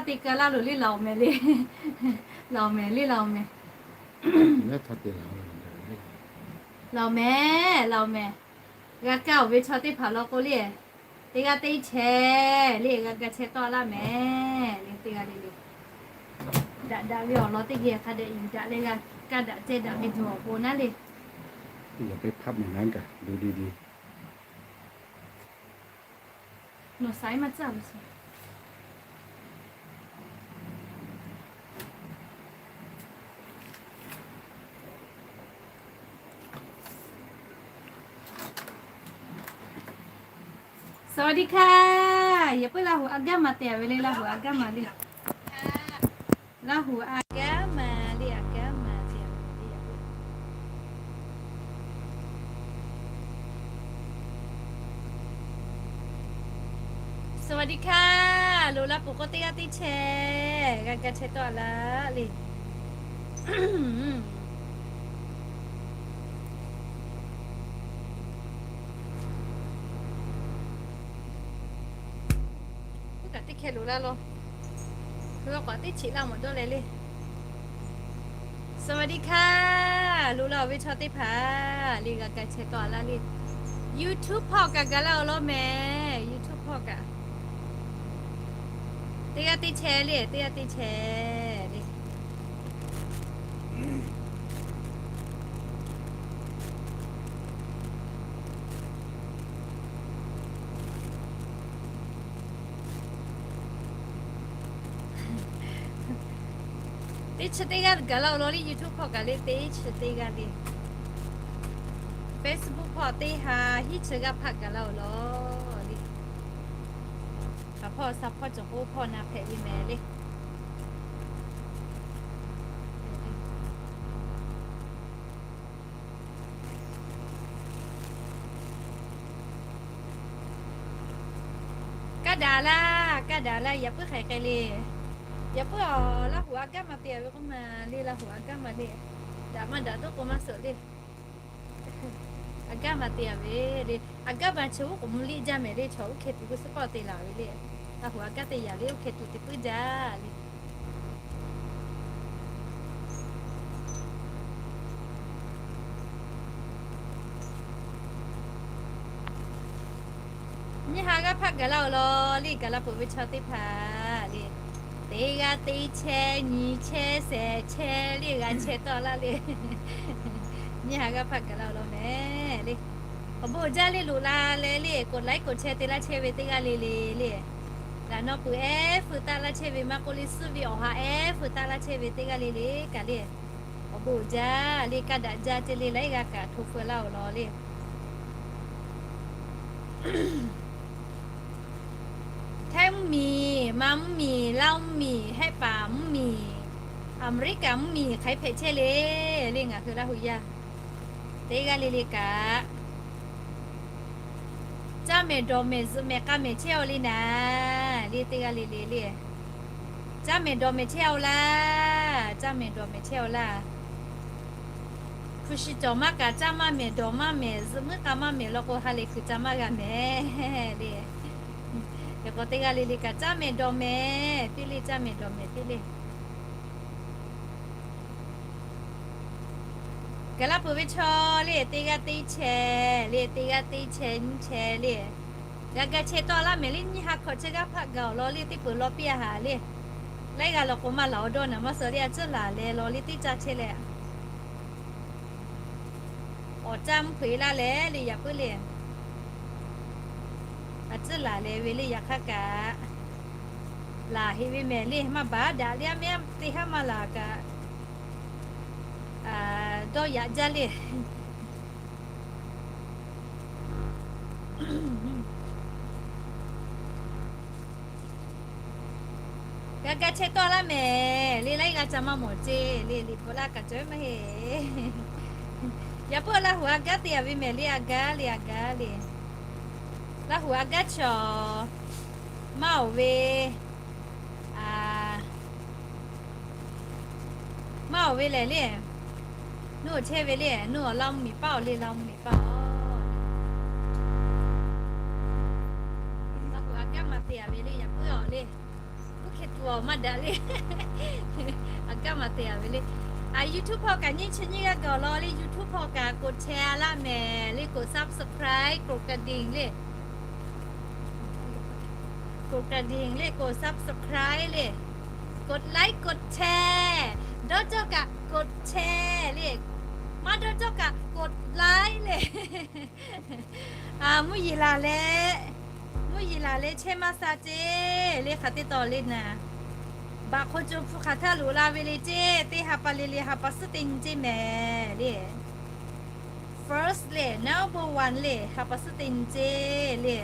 Te ka laˇ loˬ le, laˬ mehˍ le. Laˬ mehˍ le, laˬ mehˍ. Laˬ mehˍ, laˬ mehˍ. G'a kaˇ-oˬ ve chaw teˇ hpaˍ law k'o le, teˇ g'aˇ teˇ chehˇ le, g'a ga chehˇ tawˆ laˇ mehˍ le, teˇ g'aˇ le le. Daꞈ daꞈ ve awˬ lawn teˇ geh hk'a dehꞈ yuˬ daꞈ leh g'a kaˇ daꞈ ceh daꞈ ve dawˬ awˬ pon naˉ le. Teˇ g'aˇ teˇ hpaˍ mehˍ naˉ kaꞈ le le le. Nawˬ saiˉ maˇ tcuhˇ ve. สวัสดีค่ะ Yaꞈ puiˉ Laˇ huˍ a gaˇ ma te-a ve le, Laˇ huˍ a gaˇ ma le. Laˇ huˍ a gaˇ ma le, a gaˇ ma te-a ve le. สวัสดีค่ะ Loꞈ la peuˬ k'o teˇ g'aˇ teˇ chehˇ, g'a ga chehˇ tawˆ laˇ le. Teˇ kaꞈ teˇ hkeh loꞈ la law. Hk'e k'awꞈ teˇ cheꞈ laˇ mawˬ dawˇ leh le. สวัสดีค่ะ Loꞈ la-oˬ ve chaw teˇ hpaˍ le, g'a ga chehˇ tawˆ laˇ le. YouTube hpawˇ kaꞈ gaˬ laˇ-oˬ law mehˍ. YouTube hpawˇ kaꞈ teˇ g'aˇ teˇ chehˇ le, teˇ g'aˇ teˇ chehˇ le. Teˇ chi teˇ g'aˇ gaˬ laˇ-oˬ law le, YouTube hpawˇ kaꞈ le, teˇ chi teˇ g'aˇ le. Facebook hpawˇ teˇ ha hiˉ chi g'aˇ hpaˆ gaˬ laˇ-oˬ law le. Hk'aˬ hpawˇ sha hpawˇ cawˬ k'o hpawˇ na hpehꞈ ve mehˍ le. Kaˇ daꞈ laˇ, kaˇ daꞈ laˇ, yaꞈ puiˉ hk'aiˬ hk'e le. Yaꞈ puiˉ-aˬ, Laˇ huˍ a gaˇ ma te-a ve k'oˆ ma le, Laˇ huˍ a gaˇ ma le. Daꞈ maˇ daꞈ toˆ k'o maˇ suhˍ le. A gaˇ ma te-a ve le. A gaˇ ma chi oˉ k'oˍ mvuh liˇ jaˇ mehˍ le, chaw oˇ hkeh tuˬ g'uˇ suhˉ k'awꞈ te laˬ ve le. Laˇ huˍ a gaˇ te yaꞈ le, oˇ hkeh tuˬ te puiˉ jaˇ le. Nyiˇ ha g'aˇ hpaˆ gaˬ laˇ-oˬ law le, gaˬ la peuˬ ve chaw teˇ hpaˍ le. Teˇ g'aˇ teˇ chehˇ, nyi chehˇ, shehˍ chehˇ le, g'a chehˇ tawˆ laˇ le. Nyiˇ ha g'aˇ hpaˆ gaˬ laˇ-oˬ law mehˍ le. Awˬ bon jaˇ le, loꞈ la leh le, กดไลค์ กดแชร์ te laˇ chehˇ ve teˇ g'aˇ le le le. Laꞈ naw peuˬ ehˉ feu taˆ laˇ chehˇ ve maˇ k'oˆ le, suhˉ ve awˬ ha ehˉ feu taˆ laˇ chehˇ ve teˇ g'aˇ le le kaꞈ le. Awˬ bon jaˇ le, kaˇ daꞈ jaˇ ceh le, laiˉ g'aˇ kaꞈ hto feu laˇ-oˬ law le. Htaiˇ mvuhˇmiˬ, Manˇ mvuhˇmiˬ, Laˇ mvuhˇmiˬ, Hehˆ paˍ mvuhˇmiˬ, Aˍmeˍriˆkaˍ mvuhˇmiˬ hk'aˬ hk'e hpehꞈ chehˇ le le, ngaˬ hui Laˇ huˍ yaˇ teˇ g'aˇ le le kaꞈ, caˇ mehˍ dawˬ mehˍ zuhꞈ mehˍ k'a mehˍ chehˇ-aw le naˍ le, teˇ g'aˇ le le le. Caˇ mehˍ dawˬ mehˍ chehˇ-aw laˇ, caˇ mehˍ dawˬ mehˍ chehˇ-aw laˇ. Hpu shi cawˬ maˇ kaꞈ, caˇ maˇ mehˍ dawˬ maˇ mehˍ zuhꞈ muiˉ k'a maˇ mehˍ law k'o, ha lehˬ kuiˬ ca maˇ g'a mehˍ le. Yaꞈ k'aw teˇ g'aˇ le le kaꞈ, caˇ mehˍ dawˬ mehˍ piˇ le, caˇ mehˍ dawˬ mehˍ piˇ le. Gaˬ laˇ peuˬ ve chaw le, teˇ g'aˇ teˇ chehˇ le, teˇ g'aˇ teˇ chehˇ nyiˇ chehˇ le. G'a ga chehˇ tawˆ laˇ mehˍ le, nyiˇ ha hkawꞈ chi g'aˇ hpaˆ gaˬ-oˬ law le, teˇ peuˬ law piˇ-a haˍ le. Laiˉ g'aˇ law k'o maˇ laˬ-oˬ dawˇ naˍ maˇ suh le, a ciˉ laˬ leh law le teˇ caˇ chehˇ leh. Awˬ caˇ mvuhˇ hpeuꞈ laˇ leh le, yaꞈ puiˉ le. A ciˉ laˬ leh ve le, yaꞈ hk'aˇ kaꞈ laˬ heꞈ ve mehˍ le, maˇ baˬ daꞈ le, a mehˉ teˇ haˉ maˇ laˬ kaꞈ dawˇ yaꞈ jaˇ le. G'a ga chehˇ tawˆ laˇ mehˍ le, laiˉ g'aˇ ca maˇ mawˬ ceˇ le, liꞈ bvuhꞈ laˇ kaꞈ cawˬ maˇ heˆ. Yaꞈ puiˉ Laˇ huˍ a gaˇ te-a ve mehˍ le, a gaˇ le, a gaˇ le. Laˇ huˍ a gaˇ chaw maˇ-oˬ ve, maˇ-oˬ ve lehˬ le. Nuˇ-oˬ chehˇ ve le, nuˇ-oˬ Laˇ mvuhˇmiˬ paˇ-oˬ le, Laˇ mvuhˇmiˬ paˇ-oˬ. Laˇ huˍ a gaˇ ma te-a ve le, yaꞈ puiˉ-aˬ le. Oˇ hk'e maˇ daꞈ le. A gaˇ maˬ te a ve le. A YouTube hpawˇ kaꞈ nyiˇ chi nyiˇ g'aˇ gaˬ awˬ lawn le, YouTube hpawˇ kaꞈ กดแชร์ laˇ mehˍ le, กด subscribe, กดกระดิ่ง le, กดกระดิ่ง le, กด subscribe เลย, กดไลค์ กดแชร์, dawˇ cawˇ kaꞈ กดแชร์ le, maˇ dawˇ cawˇ kaꞈ กดไลค์ le. Mvuhˇ yeˬ laˬ leh, mvuhˇ yeˬ laˬ leh chehˇ maˇ sha ceˇ le, hk'aˬ teˇ taw le naˍ. Baꞈ hk'aw co hpu hk'aˬ htaˇ loꞈ la ve le ceˇ, teˇ ha pa le le ha pa suhˉ teˇ nyi ceˇ mehˍ le. First le, number one le, ha pa suhˉ teˇ nyi ceˇ le.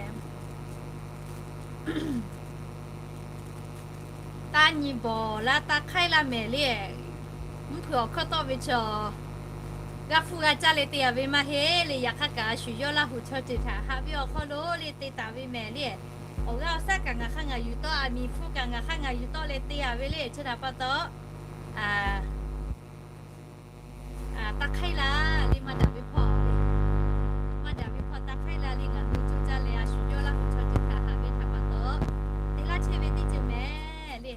Taˇ nyi bawˬ laˇ, taˇ hk'aiˉ laˇ mehˍ le. Mvuhˇ hpeuꞈ awˬ hkawˇ tawˆ ve chaw g'a hpuˇ g'a caˇ leh te a ve maˇ heˆ le. Yaꞈ hk'aˇ kaꞈ a shu yawˇ Laˇ huˍ chaw ceuˬ htaꞈ haꞈ ve awˬ hk'aw lo le te taˍ ve mehˍ le. Awˬ g'aˇ awˬ shaˉ kaꞈ ngaˬ hk'aˇ ngaˬ yuˬ tawˆ, a miˍ hpu kaꞈ ngaˬ hk'aˇ ngaˬ yuˬ tawˆ leh te a ve le. Chi htaꞈ pa taw, taˇ hk'aiˉ laˇ le, maˇ daꞈ ve hpawˇ le. Maˇ daꞈ ve hpawˇ taˇ hk'aiˉ laˇ le. Ngaˬ hui co caˇ leh a shu yawˇ Laˇ huˍ chaw ceuˬ htaꞈ haꞈ ve htaꞈ pa taw, te laˇ chehˇ ve teˇ ceuˬ mehˍ le.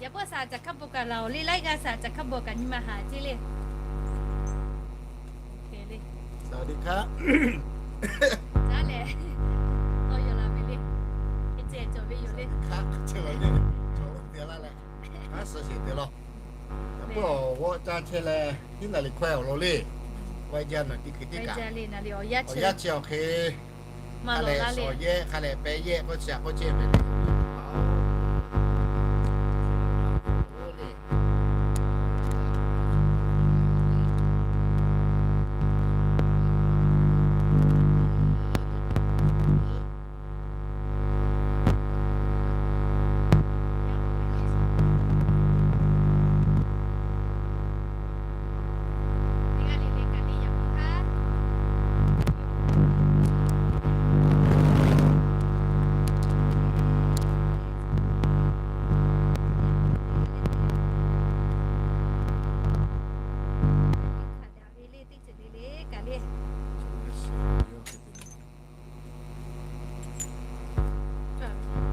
Yaꞈ hpawˇ saˍ caˬ hkaˇ bawˬ kaꞈ laˬ oˬ le, laiˉ g'aˇ saˍ caˬ hkaˇ bawˬ kaꞈ nyi ma haˍ ceˇ le. Caˇ lehˬ, tawˇ yaw la ve le. Hk'e ceh cawˬ ve yoˬ le. Awˬ yaˇ chi awˬ hk'e, hk'a lehˬ shawˍ yehˆ, hk'a lehˬ pehˇ yehˆ k'oˆ chi a k'oˆ ceh ve le.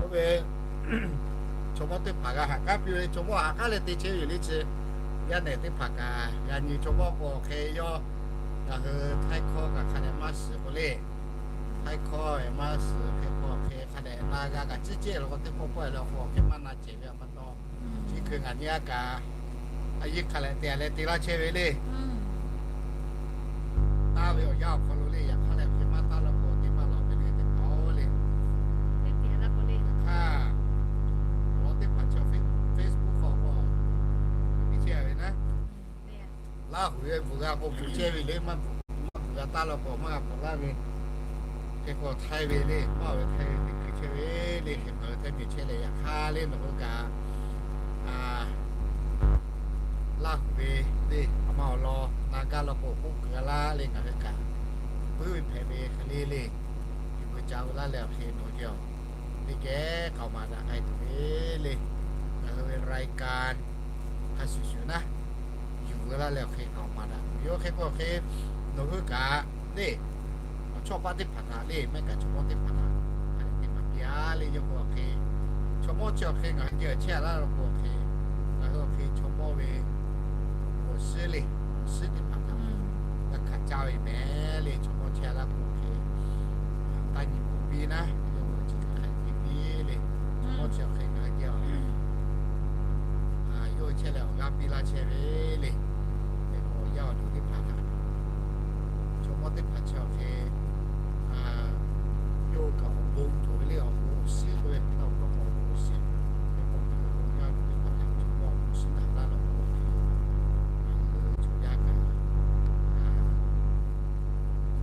Oˇ ve, chaw mawˇ teˇ hpaˍ g'a haꞈ k'aˉ piˇ ve le, chaw mawˇ haꞈ k'aˉ leh te chehˇ ve yoˬ le. Chi yaˇ nehˬ teˇ hpaˍ kaꞈ g'a nyi, chaw mawˇ k'o hk'e yawˇ ngaˬ hui Htaiˇ hkawˇ kaꞈ hk'a dehꞈ maˇ shiˍ k'o le. Htaiˇ hkawˇ maˇ shiˍ hk'e k'o hk'e hk'a dehꞈ na g'a kaꞈ ciˉ ceˇ lo k'o teˇ pawˆ pawˆ lo k'o hk'e maˇ na cehˬ ve a pa taw, chi hkui ngaˬ nyi a kaꞈ a yeˇ hk'a lehˬ te a leh te laˇ chehˇ ve le. Taˇ ve awˬ yanˇ awˬ hk'aw lo le, yaꞈ hk'aˇ lehˬ hk'e maˇ taˇ laˇ k'o te maˇ lawˬ ve le teˇ hpaˍ-oˬ le. Yaꞈ hk'aˇ awˬ lawn teˇ hpaˍ chi Facebook hk'aw k'o, teˇ chehˇ ve naˉ, Laˇ huˍ ve bvuhꞈ g'a k'o bvuhꞈ chehˇ ve le, maˇ bvuhꞈ, maˇ bvuhꞈ g'a taˇ laˇ k'o maˇ g'a bvuhꞈ laˇ ve. Hk'e k'o Htaiˇ ve le, maˇ ve Htaiˇ ve teˇ hkui chehˇ ve le, hk'e ngaˬ hui Htaiˇ miˬ chehˇ leh yaꞈ hk'aˇ le nawˬ hui kaꞈ Laˇ huˍ ve le, a ma awˬ lawn na gaˇ law k'o k'oˆ kuiˬ g'a laˇ le, ngaˬ hui kaꞈ puiˉ ve hpehꞈ ve hk'e le le, yuˬ ve ca ve laˇ leh awˬ hk'e nawˬ hui teˇ geh k'aoˍ maˍ daꞈ k'ai tuˬ ve le. Ngaˬ hui ve รายการ hk'a shuˍ shuˍ naˉ, yuˬ ve laˇ leh awˬ hk'e k'aoˍ maˍ daꞈ tuˬ yoˬ. Hk'e k'o hk'e nawˬ hui kaꞈ le, awˬ chawˇ paˆ teˇ hpaˍ htaꞈ le, mehˆ kaꞈ chaw mawˇ teˇ hpaˍ htaꞈ hk'a dehꞈ te maˍ piˇ a le. Yawˇ k'o awˬ hk'e chaw mawˇ chi awˬ hk'e ngaˬ hui geh chehˇ laˇ law k'o awˬ hk'e, ngaˬ hui awˬ hk'e chaw mawˇ ve awˬ suhˉ le, awˬ suhˉ teˇ hpaˍ htaꞈ g'a hkanˍ caˇ ve mehˍ le. Chaw mawˇ chehˇ laˇ k'o awˬ hk'e taˇ nyi k'oˆ piˇ naˉ, yawˇ hui chi hk'e hk'a piˇ le. Chaw mawˇ chi awˬ hk'e ngaˬ hui geh yawˇ hui chehˇ leh awˬ g'aˇ piˇ laˇ chehˇ ve le. Hk'e k'o awˬ yanˇ awˬ duˬ teˇ hpaˍ htaꞈ chaw mawˇ teˇ hpaˍ chi awˬ hk'e yawˇ hui kaꞈ awˬ bon cawˬ ve le, awˬ bon awˬ suhˉ k'oˆ ve, awˬ bon awˬ suhˉ, hk'e k'o ngaˬ hui awˬ yanˇ awˬ duˬ teˇ hpaˍ htaꞈ chaw mawˇ awˬ bon suhˉ htaꞈ laˇ law k'o, ngaˬ hui chaw yaˇ kaꞈ awˬ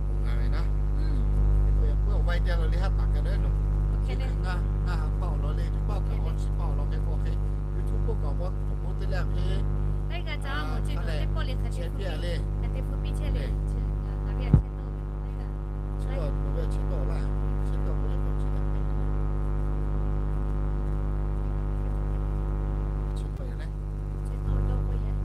bon g'a ve naˉ. Hk'e k'o yaꞈ puiˉ awˬ vaiˇ jaˇ law le, haˉ taˍ kaꞈ leh nawˬ, ngaˬ ha hpaˇ awˬ lawn le, teˇ pawˆ kaꞈ awˬ chi hpaˇ awˬ lawn hk'e k'o hk'e, YouTube k'oˆ kaꞈ awˬ bon teˇ leh hk'e, leh chehˇ piˇ a le. Chi tawˇ nawˬ ve chi tawˇ laˇ, chi tawˇ k'o leh k'o chi tawˇ, chi tawˇ yaˇ leh, chi tawˇ dawˇ k'o yaˇ,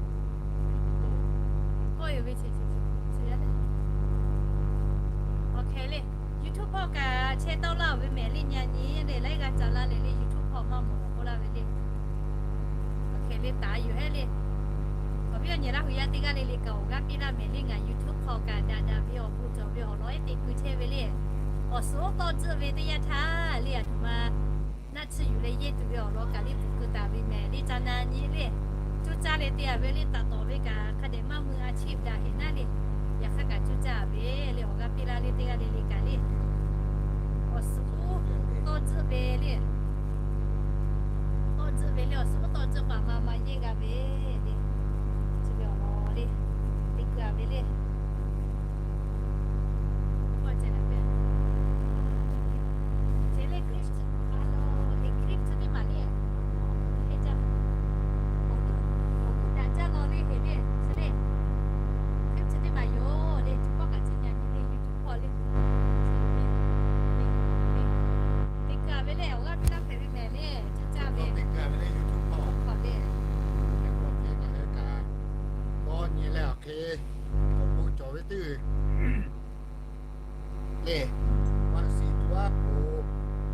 Awˬ kaꞈ chehˇ tawˆ laˇ-oˬ ve mehˍ le, nyi a nyi le, laiˉ g'aˇ ca laˇ le le, YouTube hk'aw maˇ mawˬ k'oˆ laˇ ve le. Awˬ hk'e le taˍ yoˬ hehˉ le. Awˬ viˉ awˬ nyi Laˇ huˍ yaˇ teˇ g'aˇ le le kaꞈ awˬ g'aˇ piˇ laˇ mehˍ le, ngaˬ YouTube hk'aw kaꞈ daꞈ daꞈ ve awˬ bon cawˬ ve awˬ lawn ehˉ te keu chehˇ ve le. Awˬ suhˍ oˉ tawˇ tzuhˆ ve teˇ yanˇ htaˇ le, aˬ htoꞈ ma naˆ tsuhˇ yuˬ leh yehˇ tuˬ ve awˬ lawn kaꞈ le bvuhꞈ keu taˍ ve mehˍ le, ca na nyi le. Cuˇ caˇ leh te a ve le, taˍ tawˍ ve kaꞈ hk'a dehꞈ maˇ mui a chi daꞈ heˍ naˉ le. Yaꞈ hk'aˇ kaꞈ cuˇ caˇ ve le, awˬ g'aˇ piˇ laˇ le teˇ g'aˇ le le kaꞈ le. Awˬ suhˍ oˉ tawˇ tzuhˆ ve le. Tawˇ tzuhˆ ve le, awˬ suhˍ oˉ tawˇ tzuhˆ paˍ ma ma yehˇ g'a ve le. Chi ve awˬ lawn le, te keu a ve le. Awˬ ceh le Christian, a lo, Christian teˇ maˬ le. Awˬ g'uˇ daꞈ jaˇ law le, heˍ le, chi le. Christian teˇ maˬ yoˬ le, chi pawˆ kaꞈ chi nyi a nyi le, YouTube hk'aw le. Te keu a ve le, awˬ g'aˇ piˇ laˇ hpehꞈ ve mehˍ le, cuˇ caˇ ve. Te keu a ve le, YouTube hk'aw le. Awˬ hk'aw le. Teˇ pawˆ hk'e ngaˬ hui kaꞈ dawˇ nyi leh awˬ hk'e awˬ bon cawˬ ve teˇ le. Maꞈ shiˍ tuˬ aˉ k'o,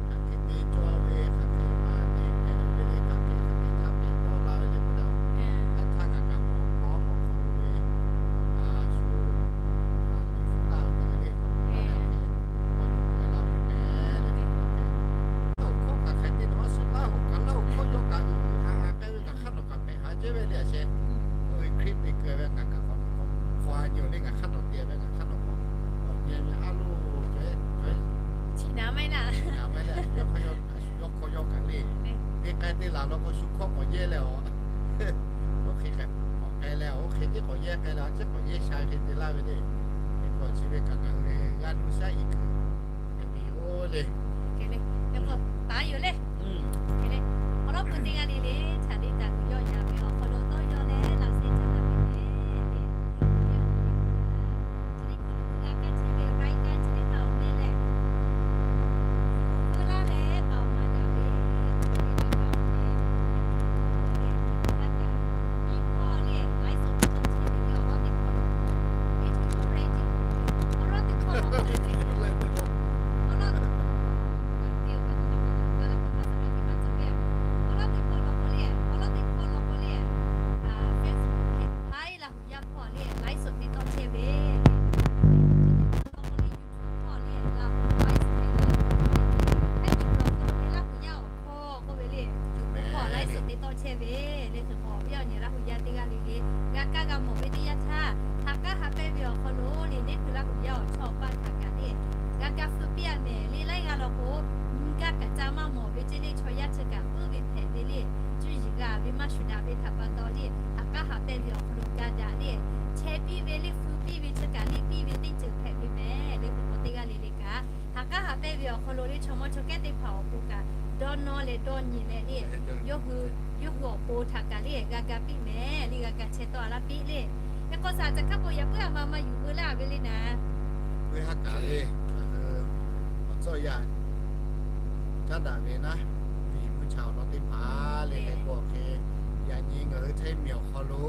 hk'aˬ hk'e te cawˇ ve, hk'aˬ hk'e maˇ te hpehꞈ ve le, hk'aˬ hk'e hk'aˬ hk'e htaˇ pehˬ tawˆ la ve le k'oˆ leh, a htaˇ ngaˬ kaꞈ mawˬ hkawˇ mawˬ hk'aw lo ve, a shu, a, teˇ hpu taˇ ve le, k'awꞈ yuˬ k'ai la ve mehˍ le. Laˇ hoꞈ hkawˇ kaꞈ hk'aˬ hk'e te nawˬ a shu Laˇ hoꞈ kaꞈ Laˇ hoꞈ hkawˇ yawˇ kaꞈ uiˍ ha ha k'ai ve kaꞈ hk'aˇ nawˬ kaꞈ hpehꞈ ha jehˇ ve le a sheh. Oˇ ve Hkriꞈ te keu ve ngaˬ kaꞈ k'awꞈ hk'aw a nyi le, ngaˬ hk'aˇ nawˬ te ve ngaˬ hk'aˇ nawˬ k'awꞈ awˬ nyi nyi a lo, chi na maˇ heˆ laˇ. Chi na maˇ heˆ laˇ. Yawˇ hk'aw yawˇ kaꞈ shu yawˇ hkawˇ yawˇ kaꞈ le, te k'ai te laˬ law k'o shu hkawˇ k'awꞈ yehˇ leh a, oˇ hk'e k'awꞈ k'ai leh, oˇ hk'e tiˉ k'awꞈ yehˇ k'ai leh, a ciˉ k'awꞈ yehˇ sha hk'e te laˇ ve le. Hk'e k'o chi ve kaꞈ ngaˬ hui g'a nu shaˉ iˍ kuiˬ hpehꞈ ve yoˬ le. Hk'e le, taˍ yoˬ le. Hk'e le, awˬ lawn peuˬ teˇ g'aˇ le le, chaꞈ le taˍ kuiˬ yawˇ yaꞈ ve awˬ hk'aw lo tawˇ yaw leh laꞈ sheh caˉ laˇ ve le. Chi teˇ hkui g'a kaˇ chehˇ ve รายการ chi teˇ hpaˍ awˬ meh lehˬ, yuˬ keu laˇ leh taˍ maˍ daꞈ ve, biˇ hkawˇ le, ไลฟ์สด teˇ hkui chehˇ ve awˬ lawn teˇ hkui, awˬ lawn teˇ hkui, awˬ lawn teˇ hkui, awˬ lawn teˇ hkui law k'o le, awˬ lawn teˇ hkui law k'o le, Facebook page Laˇ huˍ yaˇ hkawˇ le ไลฟ์สด te tawˇ chehˇ ve, awˬ lawn k'o le YouTube hkawˇ le Laˇ huˍ ไลฟ์สด te tawˇ chehˇ ve, hk'e te k'o awˬ hk'aw lo ve Laˇ huˍ yaˇ awˬ hkawˇ k'oˆ ve le, hkawˇ ไลฟ์สด te tawˇ chehˇ ve le. Hk'e k'o awˬ viˉ awˬ nyi Laˇ huˍ yaˇ teˇ g'aˇ le le, g'a kaˇ g'a mawˬ ve teˇ yanˇ htaˇ, ha k'aˉ ha pehˇ ve awˬ hk'aw lo le, neˇ hkui Laˇ huˍ yaˇ awˬ chawˇ awˬ paˇ htaꞈ kaꞈ le, g'a kaˇ feu piˇ a mehˍ le. Laiˉ g'aˇ law k'o, nyi gaˇ kaꞈ ca maˇ mawˬ ve ceˇ le, chaw yaˇ chi kaꞈ puiˉ ve hpehꞈ ve le. Cuˇ yiˍ g'a ve maˇ shuˍ daꞈ ve htaꞈ pa taw le, ha k'aˉ ha pehˇ ve awˬ hk'aw lo ga daꞈ le, chehˇ piˇ ve le, feu piˇ ve chi kaꞈ le, piˇ ve teˇ ceuˬ hpehꞈ ve mehˍ le. Hk'e k'o teˇ g'aˇ le le kaꞈ, ha k'aˉ ha pehˇ ve awˬ hk'aw lo le, chaw mawˇ chaw kehˉ teˇ hpaˍ awˬ pon kaꞈ dawˇ nawˇ leh dawˇ nyi leh le, yawˇ hui, yawˇ hui awˬ pon htaꞈ kaꞈ le g'a ga piˇ mehˍ le, g'a ga chehˇ tawˆ a laˇ piˇ le. Hk'e k'o shaˍ caꞈ hkaˉ k'o yaꞈ puiˉ a ma ma yuˬ veu laˇ ve le naˍ. Puiˉ haˉ kaꞈ le, ngaˬ hui awˬ tcuhˇ yaˇ caˉ daꞈ ve naˉ, miˬ mvuhˇ cha awˬ lawn teˇ hpaˍ le, hk'e k'o hk'e, yaꞈ nyi ngaˬ hui Htaiˇ miˬ awˬ hk'aw lo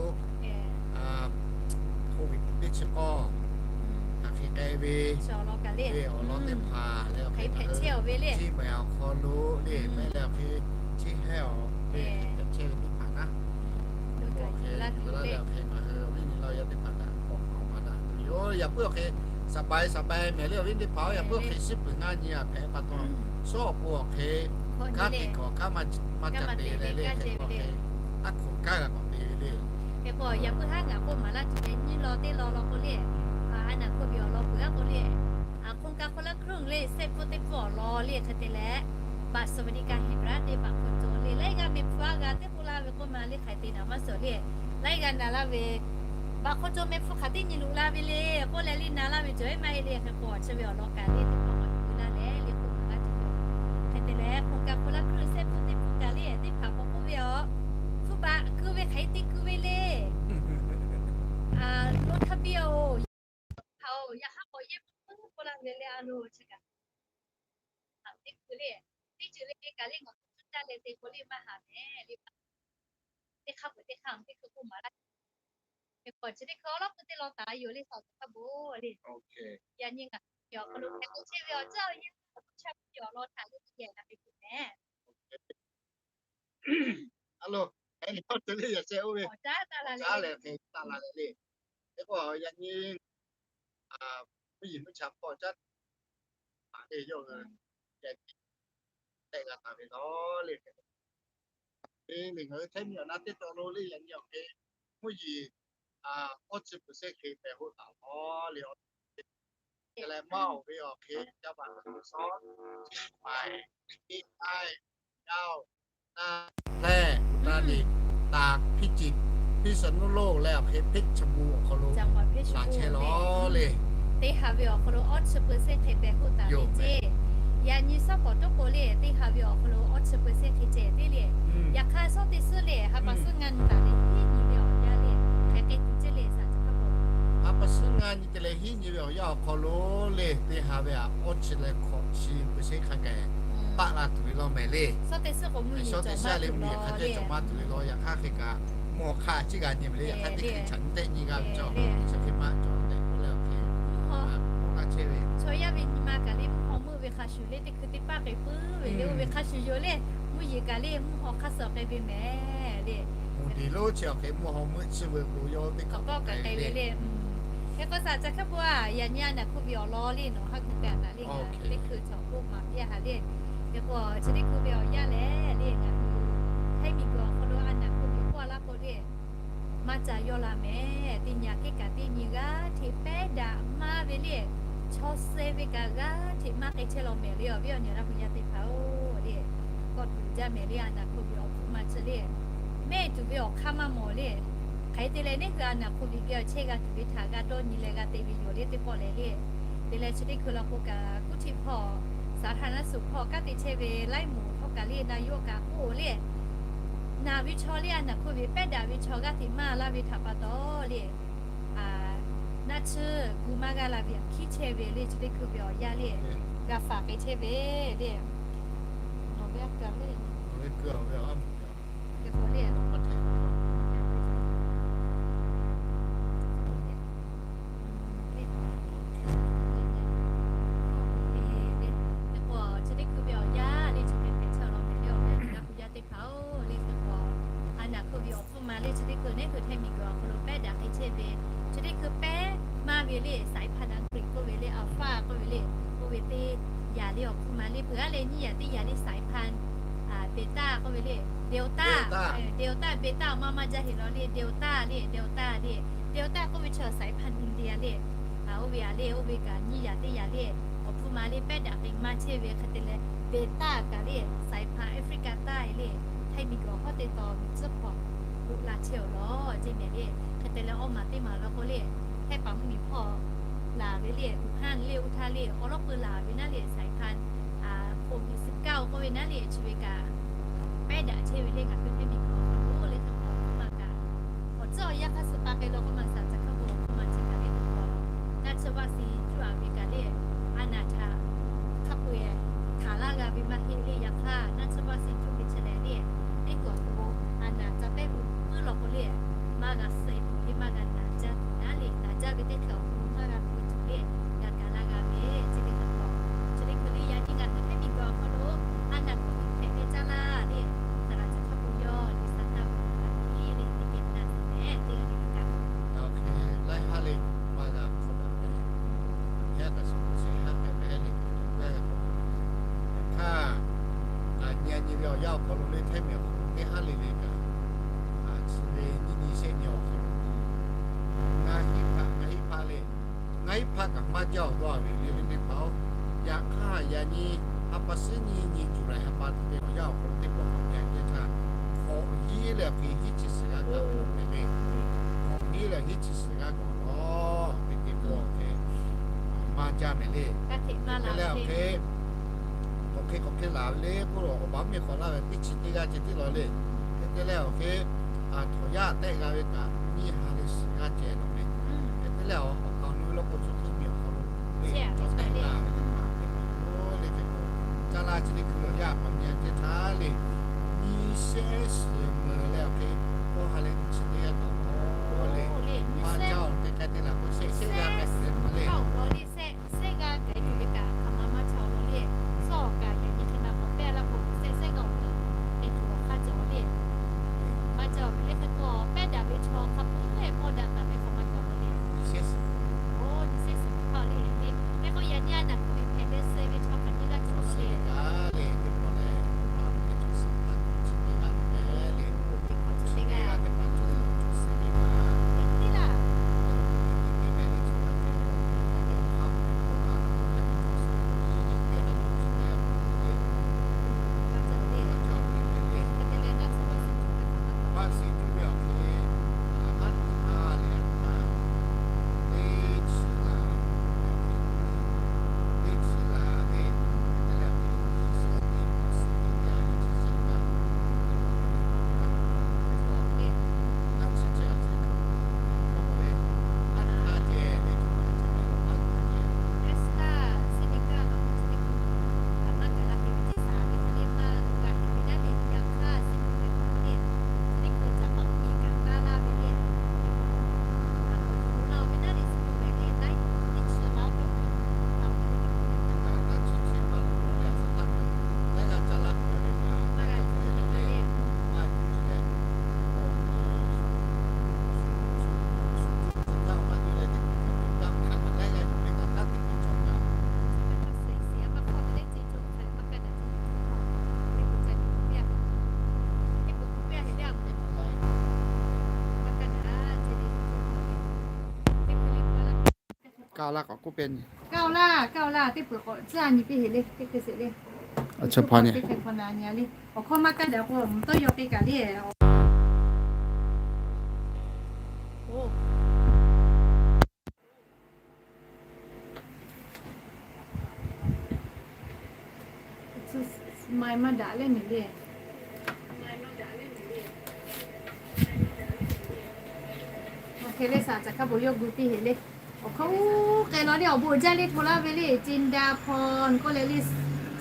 COVID teˇ chi k'awˇ hk'aˬ hk'e k'ai ve, awˬ lawn teˇ hpaˍ le, hk'e hpehꞈ chehˇ ve le, chi maˬ awˬ hk'aw lo le, maˇ heˆ leh hk'e chi hehˇ awˬ ve hpehꞈ chehˇ ve teˇ hpaˍ naˉ, awˬ hk'e ngaˬ hui awˬ viˉ nyi Laˇ huˍ yaˇ teˇ hpaˍ kaꞈ k'awꞈ k'awꞈ maˍ daꞈ ve yoˬ. Yaꞈ puiˉ awˬ hk'e สบาย สบาย mehˍ le, awˬ viˉ teˇ hpaˍ-oˬ, yaꞈ puiˉ awˬ hk'e shiˉ puiˍ ngaˇ nyi a hpehꞈ pa taw, shawˉ awˬ pon awˬ hk'e kanˉ te k'awꞈ kanˉ maˇ ca te leh le, hk'e k'o hk'e aˉ hkoˍ kanˉ g'a k'awꞈ te ve le. Hk'e k'o yaꞈ puiˉ haˉ ngaˬ k'oˆ maˍ laˇ tuˬ ve nyiˇ law teˇ law law k'o le, a naˬ hk'oˆ ve awˬ lawn peuˬ a k'o le, โครงการคนละครึ่ง le, sehˆ pfuhˇ teˇ pfuhˇ awˬ lawn le, hk'e te leh บัตรสวัสดิการแห่งรัฐ le, baꞈ hk'aw caw le, laiˉ g'aˇ meh hpu aˇ g'a teˇ k'oˆ laˇ ve k'oˆ ma le, hk'aˬ hk'e te naˍ maˇ suhˍ le, laiˉ g'aˇ na laˇ ve, baꞈ hk'aw caw meh hpu hk'aˬ teˇ nyi loꞈ la ve le k'oˆ leh le na laˇ ve cawˬ e maˇ heˆ le. Hk'e k'o chi ve awˬ lawn kaꞈ le teˇ hpaˍ k'awꞈ yuˬ laˇ leh le k'oˆ maˍ laˇ tuˬ ve, hk'e te leh โครงการคนละครึ่ง sehˆ pfuhˇ teˇ pfuhˇ kaꞈ le teˇ hpaˍ k'awꞈ k'oˆ ve a, hpu baꞈ keu ve hk'aˬ hk'e te keu ve le, lo htaˇ biˇ oˬ, yaꞈ hk'aˇ k'awꞈ yehˇ k'oˆ laˇ ve le a lo chi kaꞈ, teˇ hkui le, teˇ ceuˬ le kaꞈ le ngaˬ hui cuˇ caˇ leh te k'o le maˇ haˍ mehˍ le, teˇ hk'aˇ peuˬ teˇ hk'aˇ teˇ hkui k'oˆ maˍ laˇ. Hk'e k'o chi teˇ hkui awˉ lawˉ k'oˆ teˇ law taˍ yoˬ le, shaˍ caꞈ hkaˉ bo le. Yaꞈ nyi ngaˬ awˬ hk'aw lo hk'e te chehˇ ve awˬ tcuhˉ awˬ yanˇ, chaˇ piˇ awˬ lawn htaꞈ yawˇ te yehˬ la ve yoˬ mehˍ. A lo, hk'e te le yaꞈ chehˇ oˇ ve, caˉ lehˬ hk'e taˆ la leh le. Teˇ pawˆ yaꞈ nyi mvuhˇ yeˬ mvuhˇ cha hpawˇ caˉ taˍ le yawˇ hui, yaꞈ nyi tehˆ g'a taˍ ve lawˬ le. Te le ngaˬ hui Htaiˇ miˬ awˬ na teˇ taw lo le yaꞈ nyi awˬ hk'e mvuhˇ yeˬ awˇ chi peuˬ sehˉ hk'e pehˬ hoˆ taˍ lawˬ le. Te leh maˇ oˬ ve awˬ hk'e jaˇ paˍ sawˉ, maiˍ, teˇ k'ai, yaˇ oˬ, na, leh, na ni, taˍ, พิจิตร, พิษณุโลก leh awˬ hk'e เพชรบูรณ์ awˬ hk'aw lo laˬ chehˇ lawˬ le. Teˇ ha ve awˬ hk'aw lo awˇ chi peuˬ sehˉ hk'e pehˬ hoˆ taˍ ve ceˇ. Yaꞈ nyi sawˉ k'awꞈ toˉ k'o le, teˇ ha ve awˬ hk'aw lo awˇ chi peuˬ sehˉ hk'e ceh teˇ le. Yaꞈ hk'aˇ sawˉ teˇ suhˉ le, ha pa suhˉ ngaˇ nyi taˍ le hiˉ nyi ve awˬ yanˇ le, hk'e te tuˬ ceˇ le saˍ chi hk'a peuˬ. Ha pa suhˉ ngaˇ nyi te leh hiˉ nyi ve awˬ yanˇ awˬ hk'aw lo le, teˇ ha ve awˇ chi leh hkawꞈ chi peuˬ sehˉ hk'a gaˬ taˆ la tuˬ ve lawˬ mehˍ le. Sawˉ teˇ suhˉ k'o mvuhˇ yeˬ cawˬ maˇ tuˬ ve lawˬ, yaꞈ hk'aˇ cawˬ maˇ tuˬ ve lawˬ, yaꞈ hk'aˇ hk'e kaꞈ mvuhˇ haw hk'aˇ ciˉ g'a nyi mehˍ le. Yaꞈ hk'aˇ teˇ hkui chaꞈ nyi tehˆ nyi g'a ve cawˬ, chi hk'e maˇ cawˬ tehꞈ k'oˆ leh awˬ hk'e mvuhˇ haw, mvuhˇ haw chaw yaˇ ve nyi ma kaꞈ le mvuhˇ haw meuˆ ve hk'a shuˍ le, teˇ hkui teˇ paˆ k'ai puiˉ ve le, oˇ ve hk'a shuˍ yoˬ le. Mvuhˇ yeˬ kaꞈ le mvuhˇ haw hk'aˇ suh k'ai ve mehˍ le. Mvuhˇ deˬ lonˉ chi awˬ hk'e mvuhˇ haw meuˆ chi ve k'o yawˇ teˇ kaꞈ k'awꞈ k'ai ve le. Hk'e k'o saˍ ca hk'aˇ peuˬ a, yaꞈ nyi a naˬ hk'oˆ ve awˬ lawn le nawˬ haˉ gu kaꞈ taˍ le, teˇ hkui chaw k'oˆ maˍ piˇ a ha le. Hk'e k'o chi teˇ hkui ve awˬ yanˇ lehˬ le, ngaˬ hui Htaiˇ miˬ guiˬ awˬ hk'aw lo a naˬ hk'oˆ ve k'oˆ a laˇ k'o le, maˇ ca yawˇ la mehˍ. Teˇ nyi a hk'e kaꞈ teˇ nyi g'aˇ hteꞈ pehˉ daꞈ maˇ ve le, chaw suh ve kaꞈ g'aˇ hteꞈ maˇ k'ai chehˇ lawˬ mehˍ le. Awˬ viˉ awˬ nyi Laˇ huˍ yaˇ teˇ hpaˍ-oˬ le, kawˆ tuˬ jaˇ mehˍ le. A naˬ hk'oˆ ve awˬ hpfuhˇ ma chi le, mehˆ tuˬ ve awˬ hk'aˇ maˇ mawˬ le. Hk'e te leh neˇ hui a naˬ hk'oˆ ve geh awˬ chehˇ g'a tuˬ ve htaꞈ g'a dawˇ nyi leh g'a te ve yoˬ le teˇ pawˆ lehˬ le. Te leh chi teˇ hkui law k'o kaꞈ kuˇ htiˆ hpawˇ, สาธารณสุข hpawˇ kanˉ te chehˇ ve laiˉ moˍ hpawˇ kaꞈ le na yawˇ kaꞈ k'oˆ le, naˬ ve chaw le a naˬ hk'oˆ ve pehˉ daꞈ ve chaw g'aˇ hteꞈ maˇ laˇ ve htaꞈ pa taw le, naˆ tsuhˇ gu maˇ g'a la ve hkiˉ chehˇ ve le. Chi teˇ hkui ve awˬ yanˇ le, g'a faˍ k'ai chehˇ ve le. Nawˬ ve a kaˬ le, nawˬ ve keu a ve a, hk'e k'o le, hk'e k'o chi teˇ hkui ve awˬ yanˇ le chi hk'e hpehꞈ chehˇ lawˬ mehˍ le. Awˬ viˉ awˬ nyi Laˇ huˍ yaˇ teˇ hpaˍ-oˬ le, hk'e k'o a naˬ hk'oˆ ve awˬ hpfuhˇ ma le chi teˇ hkui neˇ hui Htaiˇ miˬ guiˬ awˬ hk'aw lo pehˉ daꞈ k'ai chehˇ ve, chi teˇ hkui pehˉ maˇ ve le สายพันธุ์อังกฤษ k'oˆ ve le, Alpha k'oˆ ve le, oˇ ve teˇ yaꞈ le awˬ hpfuhˇ ma le peuˬ a leh nyiˇ yaꞈ teˇ yaꞈ le สายพันธุ์ Beta k'oˆ ve le, Delta, Delta, Beta maˇ maˇ jaˇ heˆ lawˬ le, Delta le, Delta le, Delta k'oˆ ve chi สายพันธุ์ India le. Oˇ ve a le, oˇ ve kaꞈ nyiˇ yaꞈ teˇ yaꞈ le awˬ hpfuhˇ ma le pehˉ daꞈ k'ai maˇ chehˇ ve hk'e te leh, Beta kaꞈ le สายพันธุ์ Africa taˇ e le, Htaiˇ miˬ guiˬ awˬ hawˉ teˇ taw miˬ tcuhˉ hpawꞈ loꞈ la chehˇ awˬ lawˬ ceˇ mehˍ le. Hk'e te leh awˇ maˬ teˇ maˬ law k'o le, Htaiˇ paˍ mvuhˇ miˬ hpawˇ laˬ ve le, Wuhan le, oˇ htaˇ le awˉ lawˉ peu laˬ ve naˉ le สายพันธุ์ โควิดสิบเก้า k'oˆ ve naˉ le chi ve kaꞈ pehˉ daꞈ chehˇ ve le. Ngaˬ hui Htaiˇ miˬ guiˬ awˬ hk'aw lo le hk'e k'o awˬ hpfuhˇ ma kaꞈ awˬ tcuhˉ awˬ yanˇ hk'aˇ suh pa k'ai law k'o maˇ saˍ ca hk'aˇ bon awˬ hpfuhˇ ma chi kaꞈ le teˇ hkui naˆ tsuhˇ vaccine cuˇ a ve kaꞈ le, a naˬ htaꞈ hk'a peu-eˬ htaˍ laˇ g'a ve maˇ heˆ le. Yaꞈ hk'aˇ naˆ tsuhˇ vaccine cuˇ ve chi lehˬ le, teˇ hkui awˬ hk'aw lo a naˬ ca pehˉ gu puiˉ law k'o le, maˇ g'a suh tuˬ le, maˇ g'a naˬ jaˇ tuˬ naˉ le, naˬ jaˇ ve teˇ hkui awˬ hk'aw lo maˇ g'a gu tuˬ le, g'a gaˬ la g'a ve chi ve hk'e k'o, chi teˇ hkui le yaꞈ nyi ngaˬ hui Htaiˇ miˬ guiˬ awˬ hk'aw lo a naˬ hk'oˆ ve hpehꞈ ve caˇ laˇ le, saˍ laꞈ ca hk'aˇ bon yawˇ le saˍ htaˇ ve hk'a piˇ le teˇ geh naˬ tuˬ mehˍ teˇ g'aˇ le kaꞈ, laiˉ haˉ le maˇ g'a hpfuhˇ daꞈ ve, yaˇ kaꞈ suh k'o shehˆ haˉ hpehꞈ ve le, yaˇ g'a k'o, yaꞈ hk'aˇ, a nyi a nyi ve awˬ yanˇ awˬ hk'aw lo le Htaiˇ miˬ awˬ hk'aw lo teˇ haˉ le le kaꞈ, chi ve nyiˇ nyi shehˆ nyi awˬ hk'aw lo ngaˬ hiˉ hpaˆ, ngaˬ hiˉ hpaˆ le, ngaˬ hiˉ hpaˆ kaꞈ maˇ jaˇ awˬ dawˇ a ve le ve teˇ hpaˍ-oˬ. Yaꞈ hk'aˇ yaꞈ nyi ha pa suhˉ nyiˇ nyi July ha pa tuˬ ve awˬ yanˇ awˬ hk'aw lo teˇ pawˆ k'awꞈ nyi a teˇ htaˇ, hk'awꞈ hiˉ leh awˬ hk'e hiˉ chi suhˍ g'aˇ kaꞈ awˬ hk'e le, hk'awꞈ hiˉ leh hiˉ chi suhˍ g'aˇ kaꞈ awˬ lawˬ ve teˇ pawˆ awˬ hk'e maˇ jaˇ mehˍ le. Hk'e te leh awˬ hk'e k'awꞈ hk'e k'awꞈ hk'e laˬ ve le k'oˆ lo awˬ baˬ mvuhˇ miˬ k'awꞈ laˇ ve teˇ chi teˇ g'aˇ ceh tiˉ lawˬ le. Hk'e te leh awˬ hk'e, a htawnˍ yaˇ tehˆ g'a ve kaꞈ nyiˇ ha leh suhˍ g'aˇ ceh lawˬ ve. Hk'e te leh awˬ kaˍ awˬ nu ve law k'o, chaw hteˇ miˬ awˬ hk'aw lo le, chaw tehˆ g'a ve kaꞈ maˇ heˆ lawˬ le. Hk'e k'o, caˇ laˇ chi teˇ hkui awˬ yanˇ paˍ miˇ a teˇ htaˇ le, nyiˇ shehˆ suhˍ meuˍ leh awˬ hk'e, k'awˇ ha leh nyiˇ chi teˇ g'aˇ kaꞈ awˬ le, maˇ jaˇ awˬ teˇ k'ai te laˬ k'o shehˆ shehˆ g'aˇ k'ai te leh maˇ le. Sehˆ g'aˇ k'ai Kaˇ laˇ k'awꞈ k'oˆ piˇ nyi. Kaˇ laˇ, kaˇ laˇ, teˇ peuˬ k'awꞈ tcuhˉ a nyi piˇ heꞈ le, teˇ hk'e sheˍ le. Awˬ chawˇ hpaˇ nyi. Awˬ hkawˇ maˇ kaˇ daꞈ k'o, mvuhˇ tawˇ yaw k'ai kaꞈ le. Mai maˇ daꞈ le mehˍ le. Awˬ hk'e le, saˍ caˬ hkaˇ bon yawˇ gu piˇ heꞈ le. Awˬ hkawˇ uˉ k'ai law le, awˬ bon uiˍ jaˇ le, hto laˇ ve le, จินดาพร k'oˆ leh le,